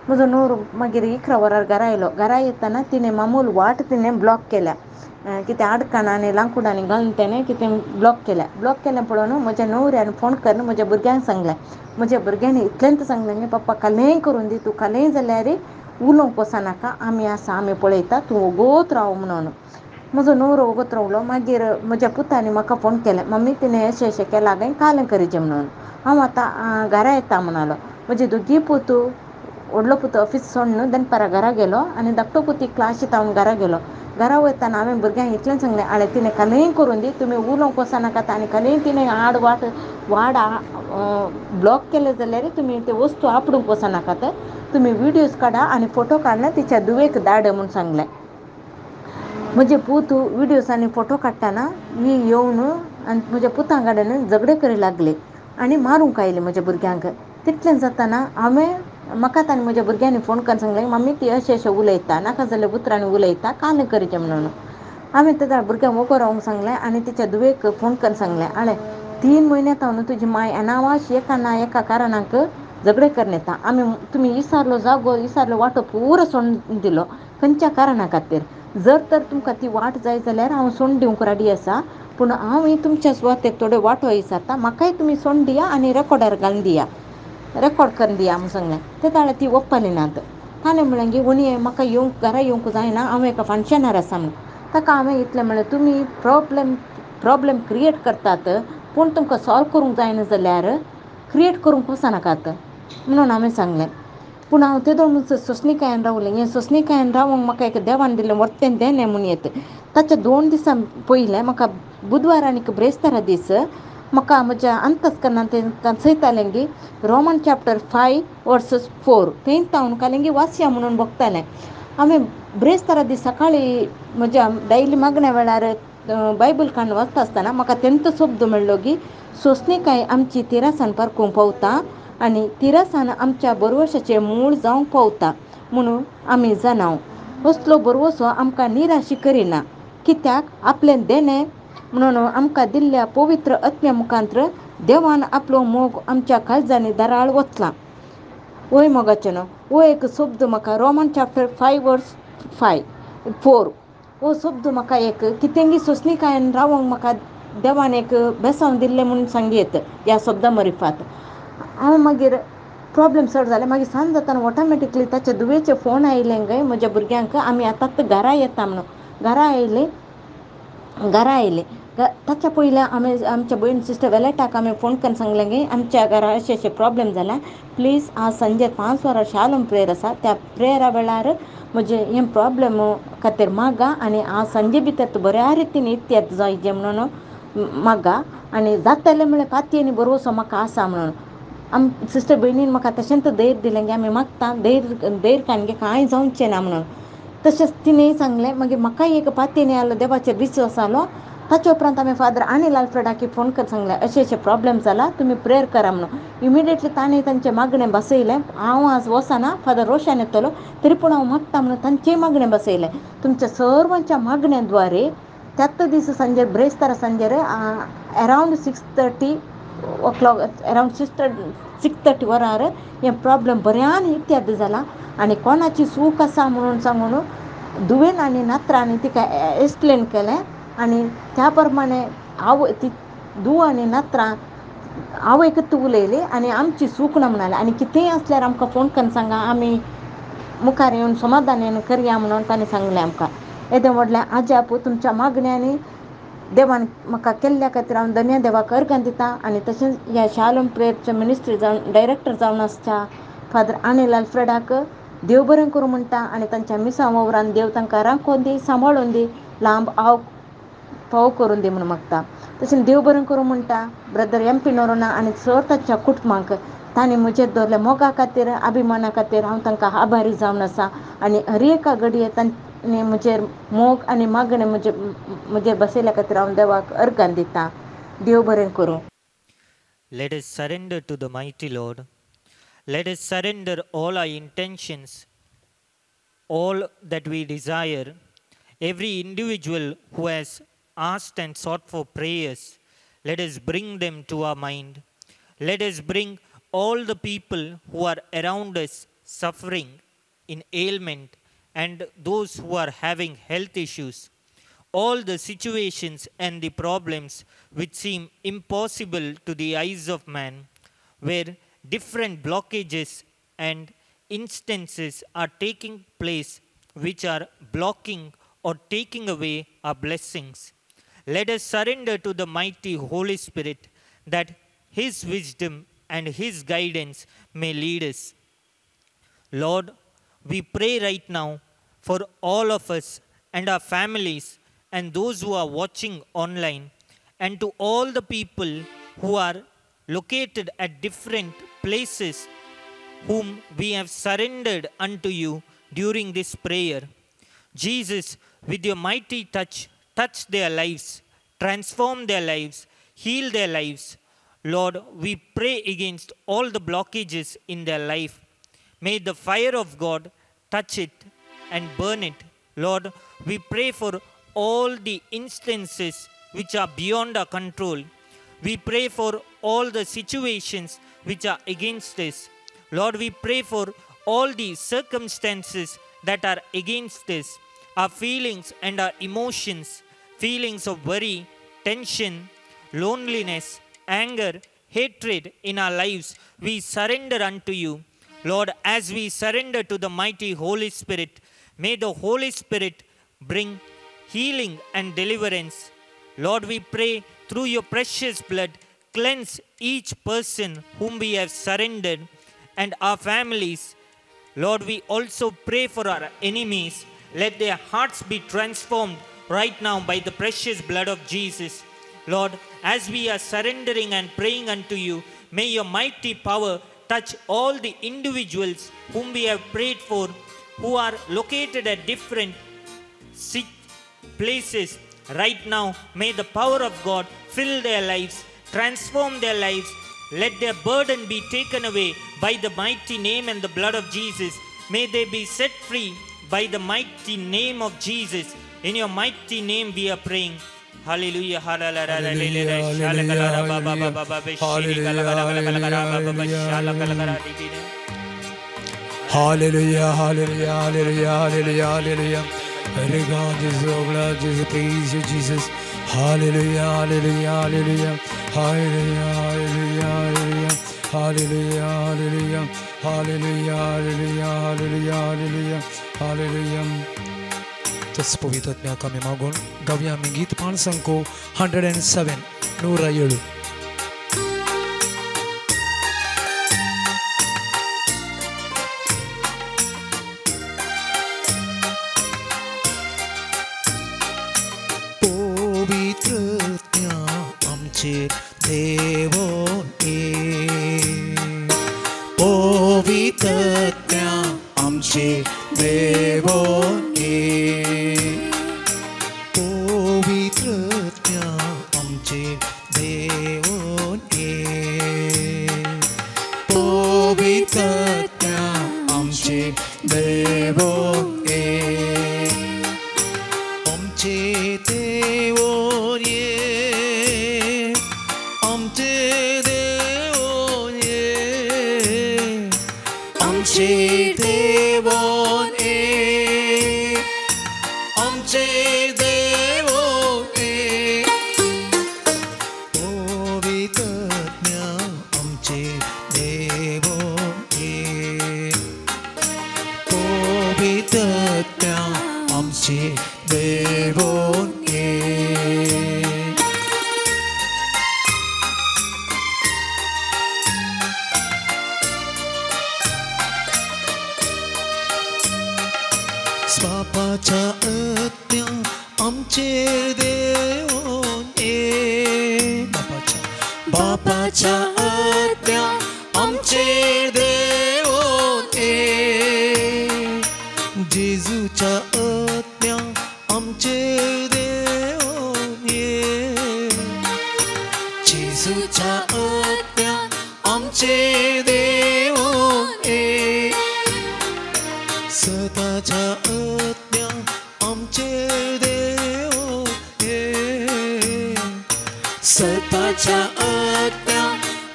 म्हजो न्हवरो मागीर 11 वरार घरा आयलो. घरा येतना तिणें मामूल वाट तिणें ब्लॉक केल्या, कितें आडकाणां आनी लांकुडांनी घालून तेणें कितें ब्लॉक केल्या. ब्लॉक केलें पळोवन म्हज्या न्हवऱ्यान फोन करून म्हज्या भुरग्यांक सांगलें. म्हज्या भुरग्यांनी इतलेंच सांगलें, पप्पा कालेंय करून दी, तूं कालेंय जाल्यार उलोवंक वचनाका, आमी आसा, आमी पळयता, तूं वोगोत राव म्हणून. म्हजो न्हवरो वोगोत रावलो. मागीर म्हज्या पुतांनी म्हाका फोन केलें, मम्मी तिणें अशें अशें केलां काय कालें करीचें म्हणून, हांव आतां घरा येता म्हणालो. म्हजे दोगी पूत, व्हडलो पूत ऑफीस सोडून दनपारां घरा गेलो आनी धाकटो पूत क्लासीत हांव घरा गेलो. घरा वयतना हांवें भुरग्यांक इतलें सांगलें, आळे तिणें कालेंय करून दी, तुमी उलोवंक वचनाकात आनी कालेंय तिणें आड वाट वाड ब्लॉक केलें जाल्यार तुमी ते वस्तू आपडूंक वचनाकात, तुमी विडियोज काडा आनी फोटो काडून तिच्या धुवेक धाड म्हूण सांगलें. म्हजे पूत विडियोज आनी फोटो काडटना ही येवन आनी म्हज्या पुतां कडेन झगडे करी लागली आनी मारूंक आयली म्हज्या भुरग्यांक. तितलें जातना हांवें म्हाका ताणें म्हज्या भुरग्यांनी फोन करून सांगलें, मम्मी ती अशें अशें उलयता, नाका जाल्ल्या उतरांनी उलयता, कालें करचें म्हणून. हांवें तेदा भुरग्यांक वोगो रावंक सांगलें आनी तिच्या धुवेक फोन करून सांगलें, आळे 3 म्हयन्यांत हांव तुजी माय अनावाश एका ना एका कारणाक झगडे करून येता, आमी तुमी इसारलो जागो इसारलो वाटो पुरो सोडून दिलो खंयच्या कारणा खातीर, जर तर तुमकां ती वाट जाय जाल्यार हांव सोडून दिवंक रेडी आसा, पूण हांव तुमच्या सुवातेक थोडे वांटो इसारता, म्हाकाय तुमी सोडून दिया आनी रेकॉर्डार घालून दिया, रेकॉर्ड करून दिया म्हूण सांगलें. ते ताणें ती ओप्पली नात. ताणें म्हणलें की वणी म्हाका येवंक घरा येवंक जायना, हांव एका फंक्शनार आसा म्हणून. ताका हांवें इतलें म्हणलें, तुमी प्रॉब्लेम क्रिएट करतात, पूण तुमकां सॉल्व करूंक जायना जाल्यार क्रिएट करूंक वचनाकात म्हणून हांवें सांगलें. पूण हांव तेदो म्हणसर सोंसणीकायेन रावलें. हें सोंसणीकायेन रावंक म्हाका एक देवान दिलें वर्तें देणें म्हूण येत. ताच्या 2 दिसां पयलें म्हाका बुधवार आनी ब्रेस्तारा दीस म्हाका म्हज्या अंतस्करणान तेंकां चोयतालें की रोमन चॅप्टर 5 वर्सस 4 थंय तावन कालें की वाचया म्हणून बगतालें. हांवें ब्रेस्तारा दीस सकाळीं म्हज्या डायली मागण्या वेळार बायबल काडून वाचता आसतना म्हाका तेंचो शब्द मेळ्ळो की सोंसणीकाय आमची तिरासान पारकूंक पावता आनी तिरासान आमच्या बरवशाचें मूळ जावंक पावता म्हणून आमी जाणाव. असलो बरवसो आमकां निराशी करिना, कित्याक आपलें देणें म्हणून आमकां दिल्ल्या पवित्र आत्म्या मुखांत्र देवान आपलो मोग आमच्या काळजांनी दराळ वचला. वय मोगाचें न्हू हो एक शब्द म्हाका रोमन चॅप्टर 5 वर्स 5-4 हो शब्द म्हाका एक कितेंगी सोंसणीकायेन रावंक म्हाका देवान एक बेसांव दिल्लें म्हणून सांगयेत ह्या शब्दा मरिफात. हांव मागीर प्रॉब्लेम चड जालें. मागीर सांज जातना ऑटोमॅटिकली ताच्या धुवेचे फोन आयले गे म्हज्या भुरग्यांक, आमी आतांच घरा येता म्हणून. घरा आयले ताच्या पयलीं आमी आमच्या भयण सिस्टर वेलेटाक आमी फोन करून सांगलें गे आमच्या घरा अशें अशें प्रॉब्लेम जाला, प्लीज आज सांजे 5 वरां शालोम प्रेयर आसा, त्या प्रेयरा वेळार म्हजें हें प्रॉब्लेम खातीर मागा आनी आज सांजे भितर तूं बऱ्या रितीन इत्याद जायचे म्हणून मागा आनी जातलें म्हळ्यार पातयेनी बरोसो म्हाका आसा म्हणून. आम सिस्टर भयणीन म्हाका तशेंच धैर्य दिलें की आमी मागता धैर्य काडून कांय जावचें ना म्हणून. तशेंच तिणें सांगलें. मागीर म्हाकाय एक पातयेनी आयलो, देवाचेर विश्वास आलो. ताच्या उपरांत हांवें फादर अनिल आल्फ्रेडाक फोन करून सांगलें अशें अशें प्रॉब्लेम जाला, तुमी प्रेयर करा म्हणून. इमिडिएटली ताणें तांचें मागणें बसयलें. हांव आज वचना, फादर रोशन येतलो, तरी पूण हांव मागता म्हणून तांचेंय मागणें बसयलें. तुमच्या सर्वांच्या मागण्यांद्वारे त्याच दीस सांजेर ब्रेस्तारा सांजेर अरावंड 6:30 o'clock, around 6:30 वरार हें प्रॉब्लेम बऱ्यान इत्याद जाला आनी कोणाची चूक आसा म्हणून सांगून धुवेन आनी नात्रांनी तिका एक्सप्लेन केलें आनी त्या प्रमाणे आवय ती धूव आनी नात्रां आवयकच उलयली आनी आमची चूक ना म्हणाली आनी कितेंय आसल्यार आमकां फोन करून सांगा, आमी मुखार येवन समाधानान करया म्हणून ताणें सांगलें आमकां. येदें व्हडलें आजाप तुमच्या मागण्यांनी देवान म्हाका केल्ल्या खातीर हांव धन्य देवाक अर्गां दिता आनी तशेंच ह्या शालोम प्रेयरचे मिनिस्ट्री जावन डायरेक्टर जावन आसच्या फादर अनिल आल्फ्रेडाक देव बरें करूं म्हणटा आनी तांच्या मिसां वावरान देव तांकां राखून दी, सांबाळून दी, लांब आव पाव करून दी म्हणून मागता. तशेंच देव बरें करूं म्हणटा ब्रदर एम पी नोरोना आनी सर ताच्या कुटुंबाक, तांणी म्हजेर दवरल्या मोगा खातीर, अभिमाना खातीर हांव तांकां आभारी जावन आसा आनी हर एका घडये तांणी म्हजेर मोग आनी मागणें म्हजेर बसयल्या खातीर हांव देवाक अर्गां दिता. देव बरें करूं. Let us surrender to the mighty Lord. Let us surrender all our intentions, all that we desire. Every individual who has asked and sought for prayers, let us bring them to our mind. Let us bring all the people who are around us suffering in ailment and those who are having health issues. All the situations and the problems which seem impossible to the eyes of man, where different blockages and instances are taking place which are blocking or taking away our blessings. Let us surrender to the mighty Holy Spirit that His wisdom and His guidance may lead us. Lord, we pray right now for all of us and our families and those who are watching online, and to all the people who are located at different places whom we have surrendered unto you during this prayer. Jesus, with your mighty touch, touch their lives, transform their lives, heal their lives. Lord, we pray against all the blockages in their life. May the fire of God touch it and burn it. Lord, we pray for all the instances which are beyond our control. We pray for all the situations which are against us. Lord, we pray for all the circumstances that are against us, our feelings and our emotions, feelings of worry, tension, loneliness, anger, hatred in our lives. We surrender unto you. Lord, as we surrender to the mighty Holy Spirit, may the Holy Spirit bring healing and deliverance. Lord, we pray through your precious blood, cleanse each person whom we have surrendered and our families. Lord, we also pray for our enemies. Let their hearts be transformed right now by the precious blood of Jesus. Lord, as we are surrendering and praying unto you, may your mighty power touch all the individuals whom we have prayed for, who are located at different places. Right now, may the power of God fill their lives, transform their lives. Let their burden be taken away by the mighty name and the blood of Jesus. May they be set free by the mighty name of Jesus. In your mighty name we are praying. Hallelujah. Hallelujah. Hallelujah. Hallelujah. Hallelujah. Hallelujah. Hallelujah. Regard Jesus, oh blood, Jesus, praise you, Jesus. Hallelujah, hallelujah, hallelujah, hallelujah, hallelujah, hallelujah, hallelujah, hallelujah, hallelujah, hallelujah, hallelujah, hallelujah. तस पवित्र आत्म्या मागून गावया आमी गीत पांच अंको 107 107.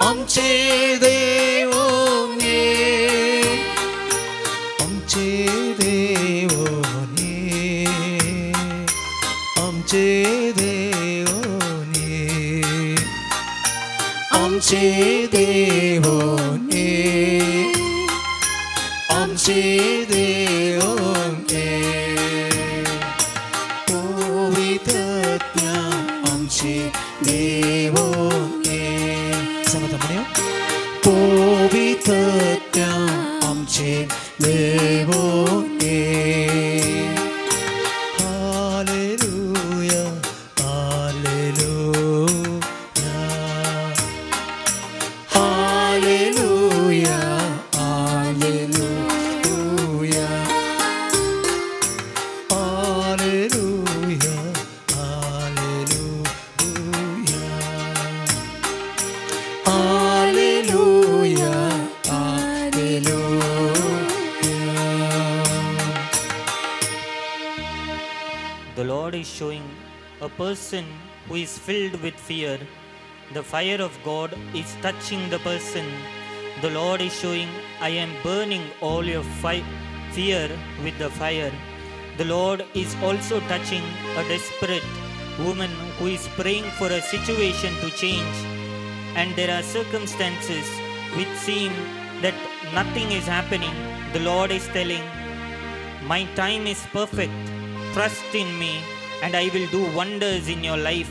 आमचे देवोने आमचे देवोने आमचे देवोने आमचे देवोने आमचे देवोने पवित्रत्या आमचे देवोने सांगता म्हणूया पवित्रत्या आमचे देवोने हालेलुया हालेलुया हालेलुया हालेलुया हालेलुया हालेलुया हालेलुया हालेलुया. The Lord is showing a person who is filled with fear. The fire of God is touching the person. The Lord is showing, I am burning all your fear with the fire. The Lord is also touching a desperate woman who is praying for a situation to change. And there are circumstances which seem that nothing is happening. The Lord is telling, my time is perfect. Trust in me and I will do wonders in your life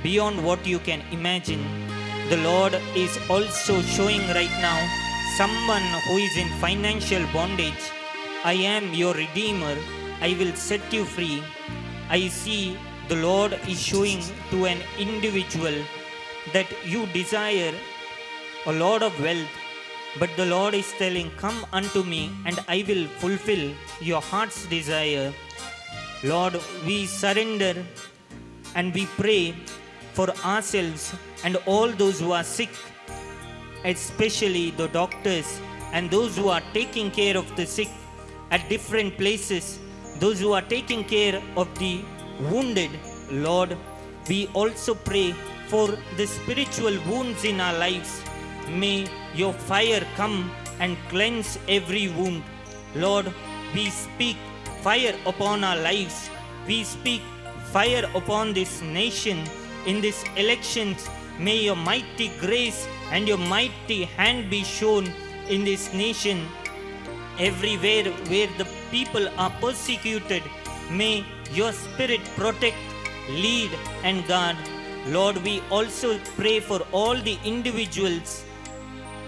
beyond what you can imagine. The Lord is also showing right now someone who is in financial bondage. I am your Redeemer. I will set you free. I see the Lord is showing to an individual that you desire a lot of wealth, but the Lord is telling, come unto me and I will fulfill your heart's desire. Lord, we surrender and we pray for ourselves and all those who are sick, especially the doctors and those who are taking care of the sick at different places, those who are taking care of the wounded. Lord, we also pray for the spiritual wounds in our lives. May your fire come and cleanse every wound. Lord, we speak fire upon our lives. We speak fire upon this nation. In these elections, may your mighty grace and your mighty hand be shown in this nation. Everywhere where the people are persecuted, may your spirit protect, lead and guard. Lord, we also pray for all the individuals,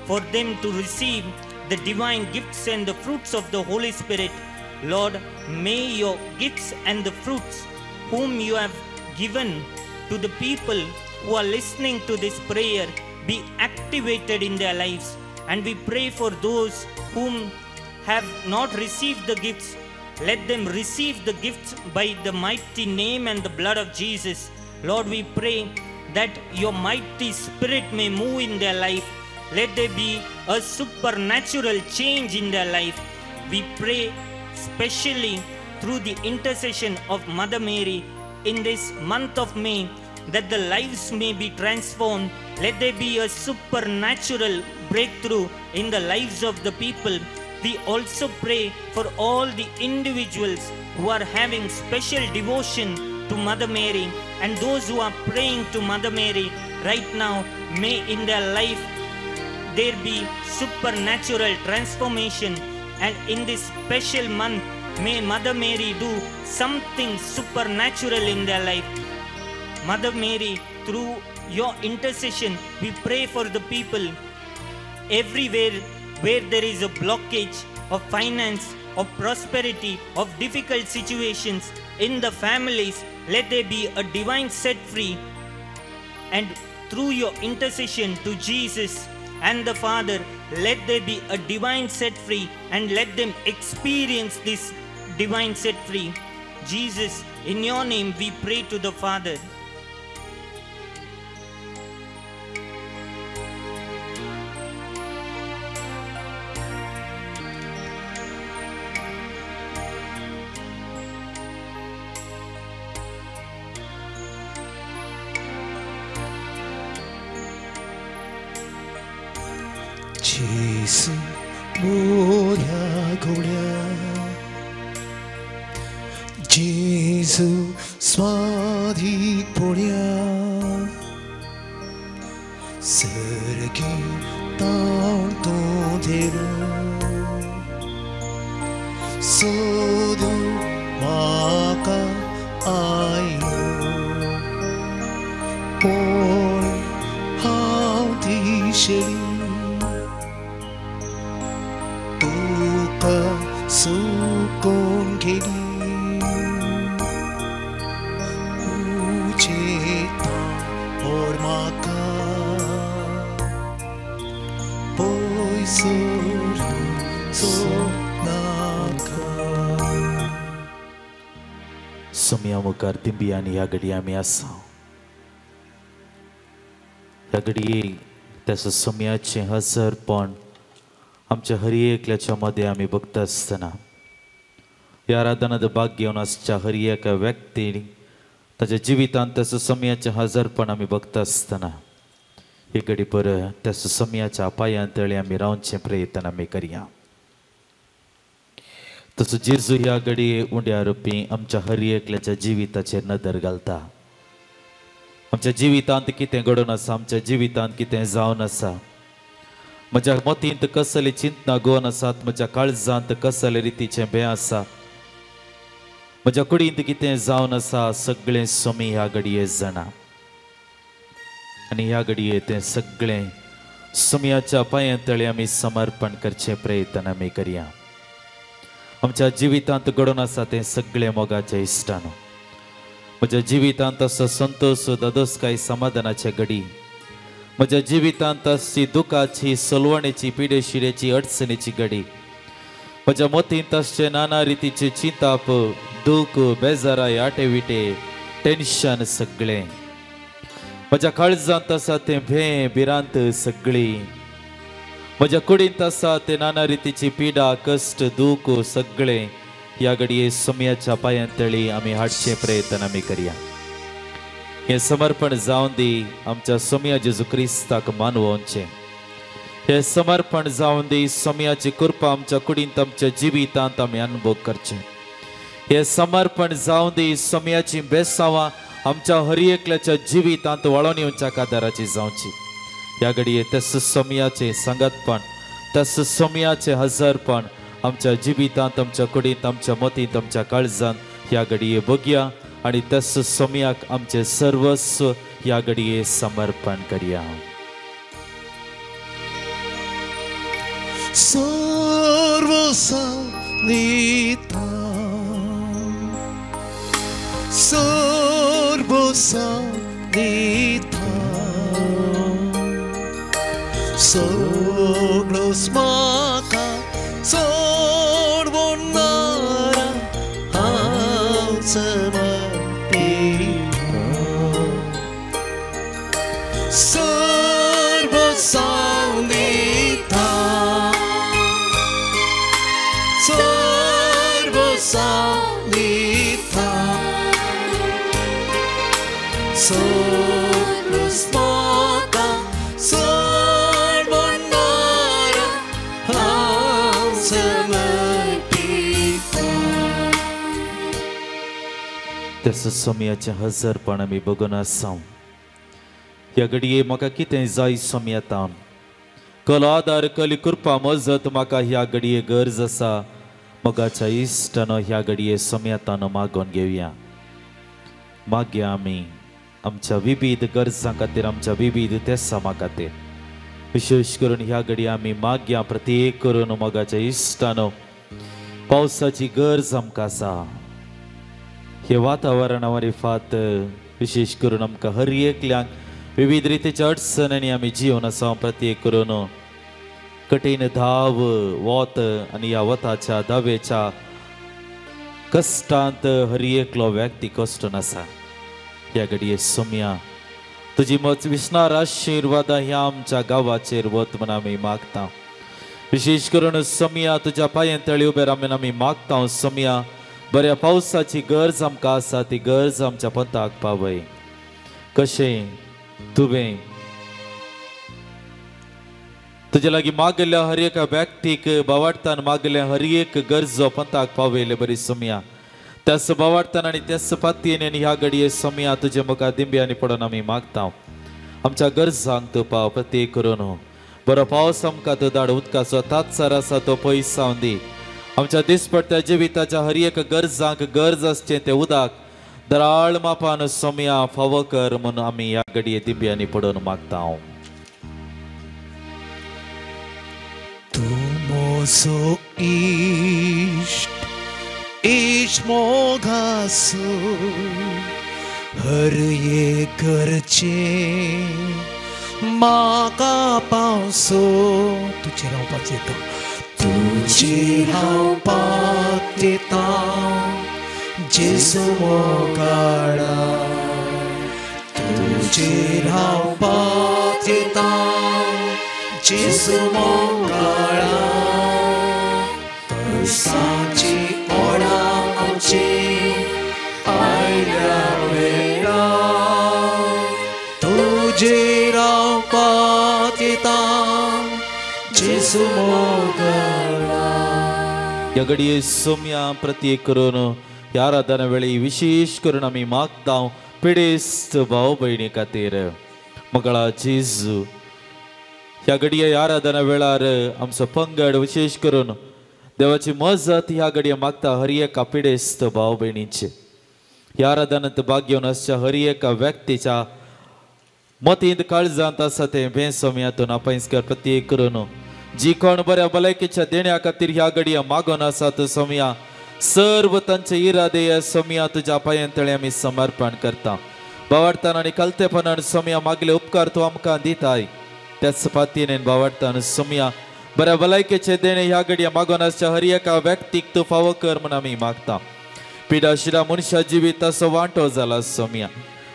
for them to receive the divine gifts and the fruits of the Holy Spirit. Lord, may your gifts and the fruits whom you have given to the people who are listening to this prayer be activated in their lives. And we pray for those whom have not received the gifts. Let them receive the gifts by the mighty name and the blood of Jesus. Lord, we pray that your mighty spirit may move in their life. Let there be a supernatural change in their life. We pray especially through the intercession of Mother Mary in this month of May, that the lives may be transformed. Let there be a supernatural breakthrough in the lives of the people. We also pray for all the individuals who are having special devotion to Mother Mary and those who are praying to Mother Mary right now. May in their life there be supernatural transformation, and in this special month, may Mother Mary do something supernatural in their life. Mother Mary, through your intercession, we pray for the people everywhere where there is a blockage of finance, of prosperity, of difficult situations in the families. Let there be a divine set free. And through your intercession to Jesus and the Father, let there be a divine set free, and let them experience this divine set free. Jesus, in your name we pray to the Father. जेजू मोऱ्या घोड्या जेजू स्वाधीक पोळ्या सर्गी ताण तूं धेलो सोदूं म्हाका आयलो पूण हांव दिशेली तुका सुकोवन गेली तुजें ताण म्हाका पयसर नाका. सोम्या मुखार दिंबी आनी ह्या घडये आमी आसा. ह्या घडये त्याच्या सोम्याचें हजरपण आमच्या हर एकल्याच्या मदें आमी बघता आसतना ह्या आराधनांत भाग घेवन आसच्या हर एका व्यक्तीन ताच्या जिवितांत त्याच्या सोम्याचें हजरपण आमी बघता आसतना एक घडी परत त्या सोम्याच्या पांयां तळी आमी रावचें प्रयत्न आमी करया. तसो जेजू ह्या घडये उंड्या रुपी आमच्या हर एकल्याच्या जिविताचेर नदर घालता. आमच्या जिवितांत कितें घडोवन आसा, आमच्या जिवितांत कितें जावन आसा, म्हज्या मतींत कसले चिंतना गोवन आसात, म्हज्या काळजांत कसले रितीचें भंय आसा, म्हज्या कुडींत कितें जावन आसा, सगळें सोमी ह्या घडये जाणा. आनी ह्या घडये तें सगळें सोम्याच्या पांयां तळी आमी समर्पण करचें प्रयत्न आमी करया. आमच्या जिवितांत घडोवन आसा तें सगळें मोगाच्या इश्टान म्हज्या जिवितांत आसचो संतोश दादोसकाय समाधानाचे घडी, म्हज्या जिवितांत आसची दुखाची सलवणेची पिडेशिरेची अडचणीची घडी, म्हज्या मतींत आसचे नाना रितीचे चिंताप दूख बेजाराय आटे विटे टेन्शन सगळें, म्हज्या काळजांत आसा तें भें भिरांत सगळी, म्हज्या कुडींत आसा ते नाना रितीची पिडा कश्ट दूख सगळें ह्या घडये सोम्याच्या पांयां तळी आमी हाडचें प्रयत्न आमी करया. हें समर्पण जावन दी आमच्या सोम्या जेजू क्रिस्ताक मानवोवचें. हें समर्पण जावन दी सोम्याची कृपा आमच्या कुडींत आमच्या जिवितांत आमी अनुभव करचें. हें समर्पण जावन दी सोम्याची बेसांवां आमच्या हर एकल्याच्या जिवितांत वळोवन येवच्या कादाराची जावची. ह्या घडये त्याच सोम्याचें सांगातपण त्याच सोम्याचें हजरपण आमच्या जिवितांत आमच्या कुडींत आमच्या मतींत आमच्या काळजांत ह्या घडये बघया आनी त्याच सोम्याक आमचें सर्वस्व ह्या घडये समर्पण करया. सर्वस्व दिता सर्वस्व दिता सगळोच म्हाका सोडवणारा हांव समर्पिता सर्वस्व दिता सर्वस्व दिता सगळोच म्हाका त्याच्या सोम्याचें हजरपण आमी बघून आसा. ह्या घडये म्हाका कितें जाय सोम्या तावन कल आदार कली कृपा मजत म्हाका ह्या घडये गरज आसा. मोगाच्या इश्टानो ह्या घडये सोम्या तावन मागोवन घेवया. मागया आमी आमच्या विविध गरजां खातीर आमच्या विविध तेसामा खातीर विशेष करून ह्या घडये आमी मागया प्रत्येक करून मोगाच्या इश्टानो पावसाची गरज आमकां आसा. हे वातावरणा मारिफात विशेष करून आमकां हर एकल्यांक विविध रितीच्या अडचणांनी आमी जिवन आसा. प्रत्येक करून कठीण धाव वत आनी ह्या वताच्या दावेच्या कश्टांत हर एकलो व्यक्ती कश्टून आसा. ह्या घडये सोम्या तुजी मच विसणार आशिर्वादां ह्या आमच्या गांवाचेर वत म्हूण आमी मागता. विशेष करून सोम्या तुज्या पांयां तळी उबे रावन आमी मागता. सोम्या बऱ्या पावसाची गरज आमकां आसा ती गरज आमच्या पंथाक पावय. कशें तुवें तुजे लागीं मागल्या हर एका व्यक्तीक बावाडतान मागल्या हर एक गरजो पंथाक पावयले बरी सोमया त्याच बावाडतान आनी त्याच पातयेन आनी ह्या घडये सोमया तुजे मुखार दिंब्यांनी पडून आमी मागता. आमच्या गरजांक तूं पाव प्रत्येक करून बरो पावस आमकां तूं धाड उदकाचो तात्सार आसा तो पयस जावन दी. आमच्या दिसपडट्या जिविताच्या हर एक गरजांक गरज आसचें तें उदक दराळ मापान सोमया फावो कर म्हणून आमी ह्या घडये दिंब्यांनी पडून मागता. तूं म्हजो इश्ट इश्ट मोगासो हर एक गरजे म्हाका पावसो. तुजेर हांव पातयेता तुजेर हांव पातयेता जेजू मोगाळा तुजेर हांव पातयेता जेजू मोगाळा. तुळसाची ओडा आमची आयल्या वेळा तुजेर हांव पातयेता जेजू मोगाळा. ह्या घडये सोमया प्रत्येक करून ह्या आराधना वेळी विशेष करून आमी मागता पिडेस्त भाव भयणी खातीर. मगळा जेजू ह्या घडये ह्या आराधना वेळार आमचो पंगड विशेष करून देवाची मजत ह्या घडये मागता हर एका पिडेस्त भाव भयणीचे. ह्या आराधनांत भाग घेवन आसच्या हर एका व्यक्तीच्या मतींत काळजांत आसा तें भें सोमयातून आपैस कर प्रत्येक करून जी कोण बऱ्या भलायकेच्या देण्या खातीर ह्या घडये मागून आसात सोमया सर्व तांचे इरादे सोमया तुज्या पांयां तळे आमी समर्पण करता. बावाडतान आनी कलतेपणान सोमया मागले उपकार तूं आमकां दिताय त्याच पातयेन बावाडतान सोमया बऱ्या भलायकेचे देणे ह्या घडये मागून आसच्या हर एका व्यक्तीक तूं फावो कर म्हूण आमी मागता. पिडा शिरा मनशा जिविताचो वांटो जाला सोमया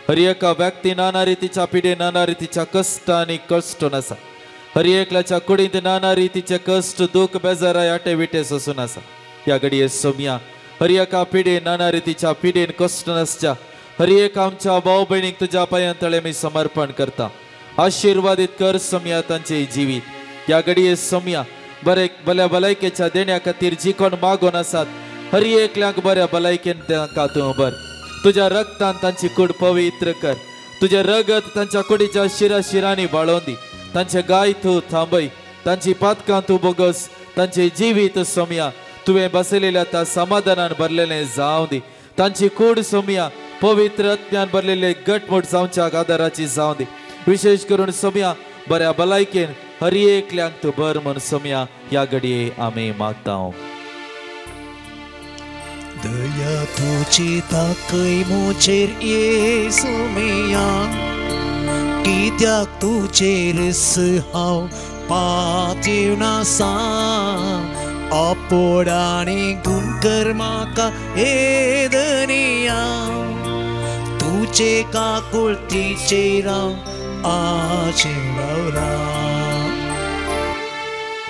हर एका व्यक्ती नाना रितीच्या पिडे नाना रितीच्या कश्ट आनी कश्टून आसा. हर एकल्याच्या कुडींत नाना रितीचे कश्ट दूख बेजाराय आटे विटे सोसून आसा. ह्या घडये सोमया हर एका पिडे नाना रितीच्या पिडेन कश्ट आसच्या हर एक आमच्या भाव भयणीक तुज्या पांयां तळे आमी समर्पण करता. आशिर्वादीत कर सोमया तांचे जिवीत. ह्या घडये सोमया बरे बऱ्या भलायकेच्या देण्या खातीर जी कोण मागून आसात हर एकल्याक बऱ्या भलायकेन तांकां तूं बर तुज्या रक्तान तांची कूड पवित्र कर. तुजें रगत तांच्या कुडीच्या शिरा शिरांनी बाळोवन दी. तांचे गाय तूं थांबय तांची पातकां तूं बोगस तांचे जिवीत सोमया तुवें बसयलेल्या त्या समाधानान भरलेलें जावं दी. तांची कूड सोमया पवित्र आत्म्यान भरलेले घटमूट जावच्या आदाराची जावं दी. विशेष करून सोमया बऱ्या भलायकेन हर एकल्यांक तूं बर म्हूण सोमया ह्या घडये आमी मागता. दया तुजी दाखय म्हजेर येसू मिया कित्याक तुजेरच हांव पातयेवन आसा. आपोड आनी गुण कर म्हाका हे धनया तुजे काकुळतीचेर हांव आशेन रावला.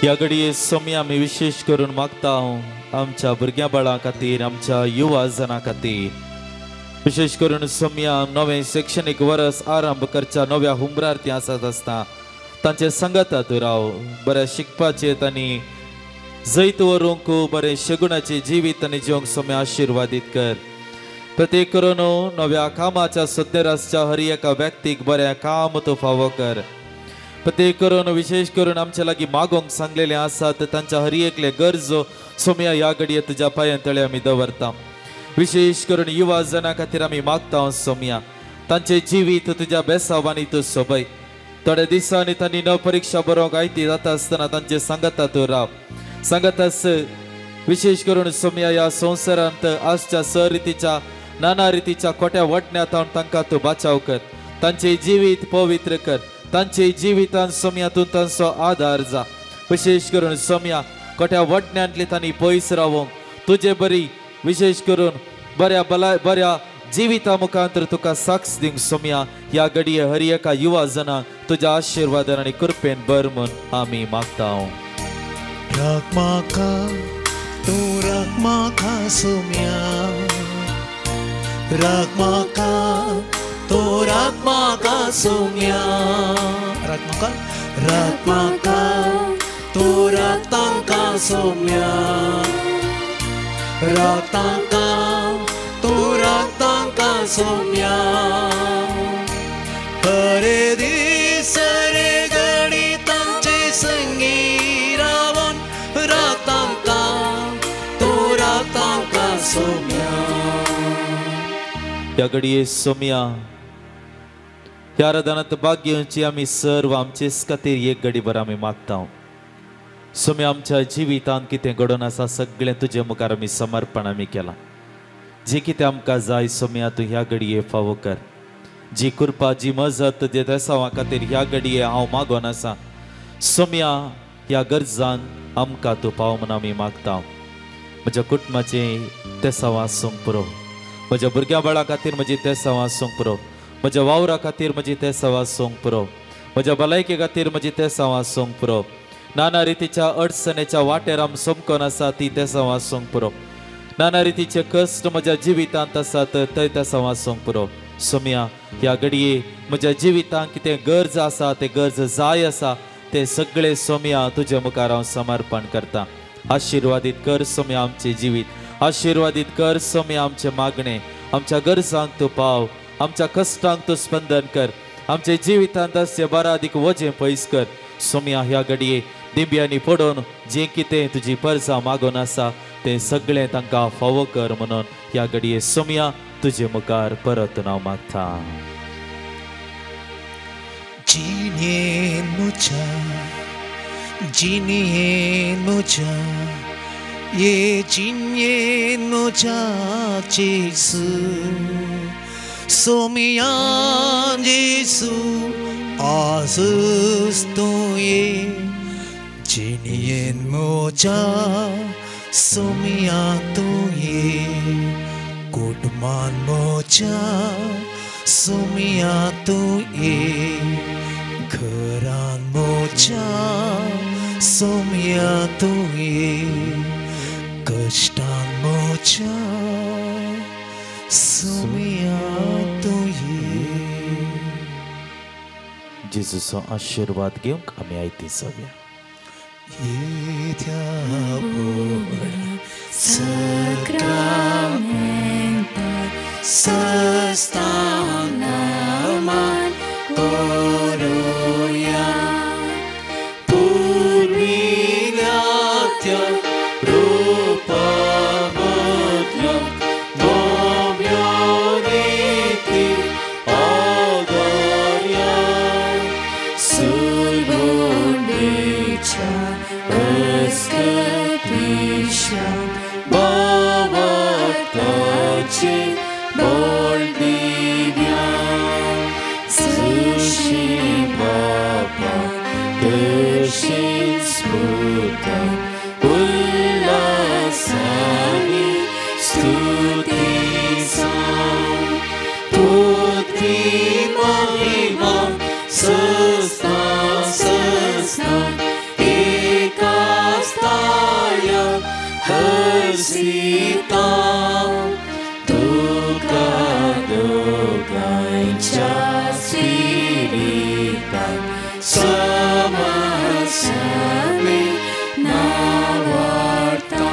ह्या घडये सोमया आमी विशेष करून मागता आमच्या भुरग्यां बाळां खातीर आमच्या युवा जनां खातीर. विशेष करून सोमया नवें शैक्षणीक वर्स आरंभ करच्या नव्या हुमरार ती आसत आसता तांचे संगता तूं राव बरें शिकपाचें तांणी जैत व्हरूंक बरें शेगुणाचें जिवीत आनी जिवंक सोमया आशिर्वादीत कर. प्रत्येक करून नव्या कामाच्या सद्यर आसच्या हर एका व्यक्तीक बरें काम तूं फावो कर. प्रत्येक करून विशेष करून आमच्या लागीं मागोंक सांगलेलें आसात तांच्या हर एकले गरजो सोमया ह्या घडये तुज्या पांयां तळे आमी दवरता. विशेष करून युवा जनां खातीर आमी मागता सोमया तांचें जिवीत तुज्या बेसावांनी तूं सोबय. थोड्या दिसांनी तांणी नव परिक्षा बरोवंक आयती जाता आसतना तांचे सांगता तूं राव सांगतास. विशेष करून सोमया ह्या संवसारांत आसच्या सरितीच्या नाना रितीच्या खोट्या वटण्यात तांकां तूं बाचाव कर. तांचें जिवीत पवित्र कर. तांचे जिवितान सोमया तूं तांचो आदार जा. विशेष करून सोमया खोट्या वटण्यांतली तांणी पयस रावोंक तुजे बरी विशेष करून बऱ्या बऱ्या जिविता मुखांतर तुका साक्ष दिवंक सोमया ह्या घडये हर एका युवा जनांक तुज्या आशिर्वादान आनी कृपेन बर म्हूण आमी मागता. राख म्हाका तूं राख म्हाका सोमया राख म्हाका तूं राख म्हाका सोमया राख म्हाका राख म्हाका तूं रातांकां सोम्या रातांकां तूं रातांकां सोम्या हरे दीस हरे घडी तांचे संगी रावन रातांकां तूं रातांकां सोम्या. ह्या घडये सोम्या ह्या आराधनांत भाग घेवची आमी सर्व आमचेच खातीर एक घडी भर आमी मागता. सोम्या आमच्या जिवितांत कितें घडोवन आसा सगळें तुजे मुखार आमी समर्पण आमी केलां. जें कितें आमकां जाय सोम्या तूं ह्या घडये फावो कर. जी कृपा जी मजत जे देसांवा खातीर ह्या घडये हांव मागोन आसा सोम्या ह्या गरजान आमकां तूं पाव म्हूण आमी मागता. म्हज्या कुटुंबाचें तेसांव आसूंक पुरो, म्हज्या भुरग्यां बाळा खातीर म्हजी तेसांव आसूंक पुरो, म्हज्या वावरा खातीर म्हजी तेसांव आसूंक पुरो, म्हज्या भलायके खातीर म्हजी तेसांव आसूंक पुरो, नाना रितीच्या अडचणेच्या वाटेर आम समकोन आसा ती तेसांव आसूंक पुरो, नाना रितीचे कश्ट म्हज्या जिवितांत आसात थंय तेसांव आसूंक पुरो. सोम्या ह्या घडये म्हज्या जिवितांत कितें गरज आसा तें गरज जाय आसा तें सगळें सोम्या तुजे मुखार हांव समर्पण करता. आशिर्वादीत कर सोम्या आमचें जिवीत, आशिर्वादीत कर सोम्या आमचें मागणें, आमच्या गरजांक तूं पाव, आमच्या कश्टांक तूं स्पंदन कर, आमच्या जिवितांत आसचें बारादीक वजें पयस कर. सोम्या ह्या घडये दिंब्यांनी पडून जें कितें तुजी परजा मागून आसा तें सगळें तांकां फावो कर म्हणून ह्या घडये सोम्या तुजे मुखार परत हांव मागता. जिणेन म्हज्या जिणेन म्हज्या ये जिणेन म्हज्या जेजू सोम्या जेजू आजच तूं ये जिणेन म्हज्या सोम्या तूं ये कुटुंबान म्हज्या सोम्या तूं ये घरान म्हज्या सोम्या तूं ये कश्टान म्हज्या सोम्या तूं ये. जेजूचो आशिर्वाद घेवंक आमी आयती जावया. येत्या सक्रामेंतार सस्तान मान करुया पुर्विल्या त्या रुपा बदलून नव्यो रिती आदारया सुलगुंडेच्या अस्कतीशा भावार्थाचे बळ दिव्या सुशी बापा तशेंच पुता उल्हासानी स्तुती सांग तुजी महिमा सस्ता सस्ता एकास्ताय हर्षिता तुका दोगांयच्या स्पिरितान समसमे नावार्ता.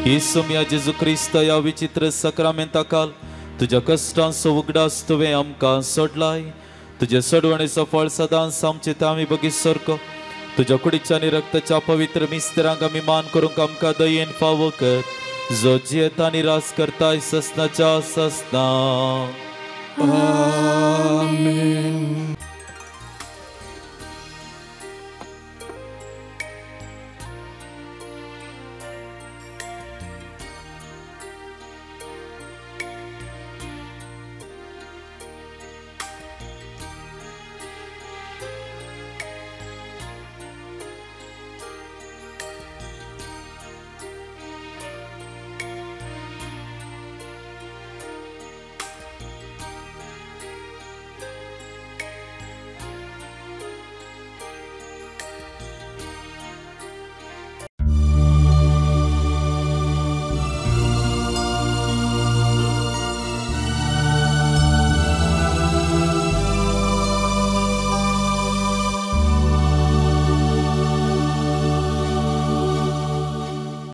ही सोम्या जेजू क्रिस्त ह्या विचित्र सक्रामेंता काल तुज्या कश्टांचो उगडास तुवें आमकां सोडलाय. तुजे सोडवणेचो फळ सदांच आमचे ते आमी बगीत सारको तुज्या कुडीच्या आनी रक्ताच्या पवित्र मिस्त्रांक आमी मान करूंक आमकां दयेन फावो कर, जो जियेता आनी राज करताय ससनाच्या ससना. आमेन.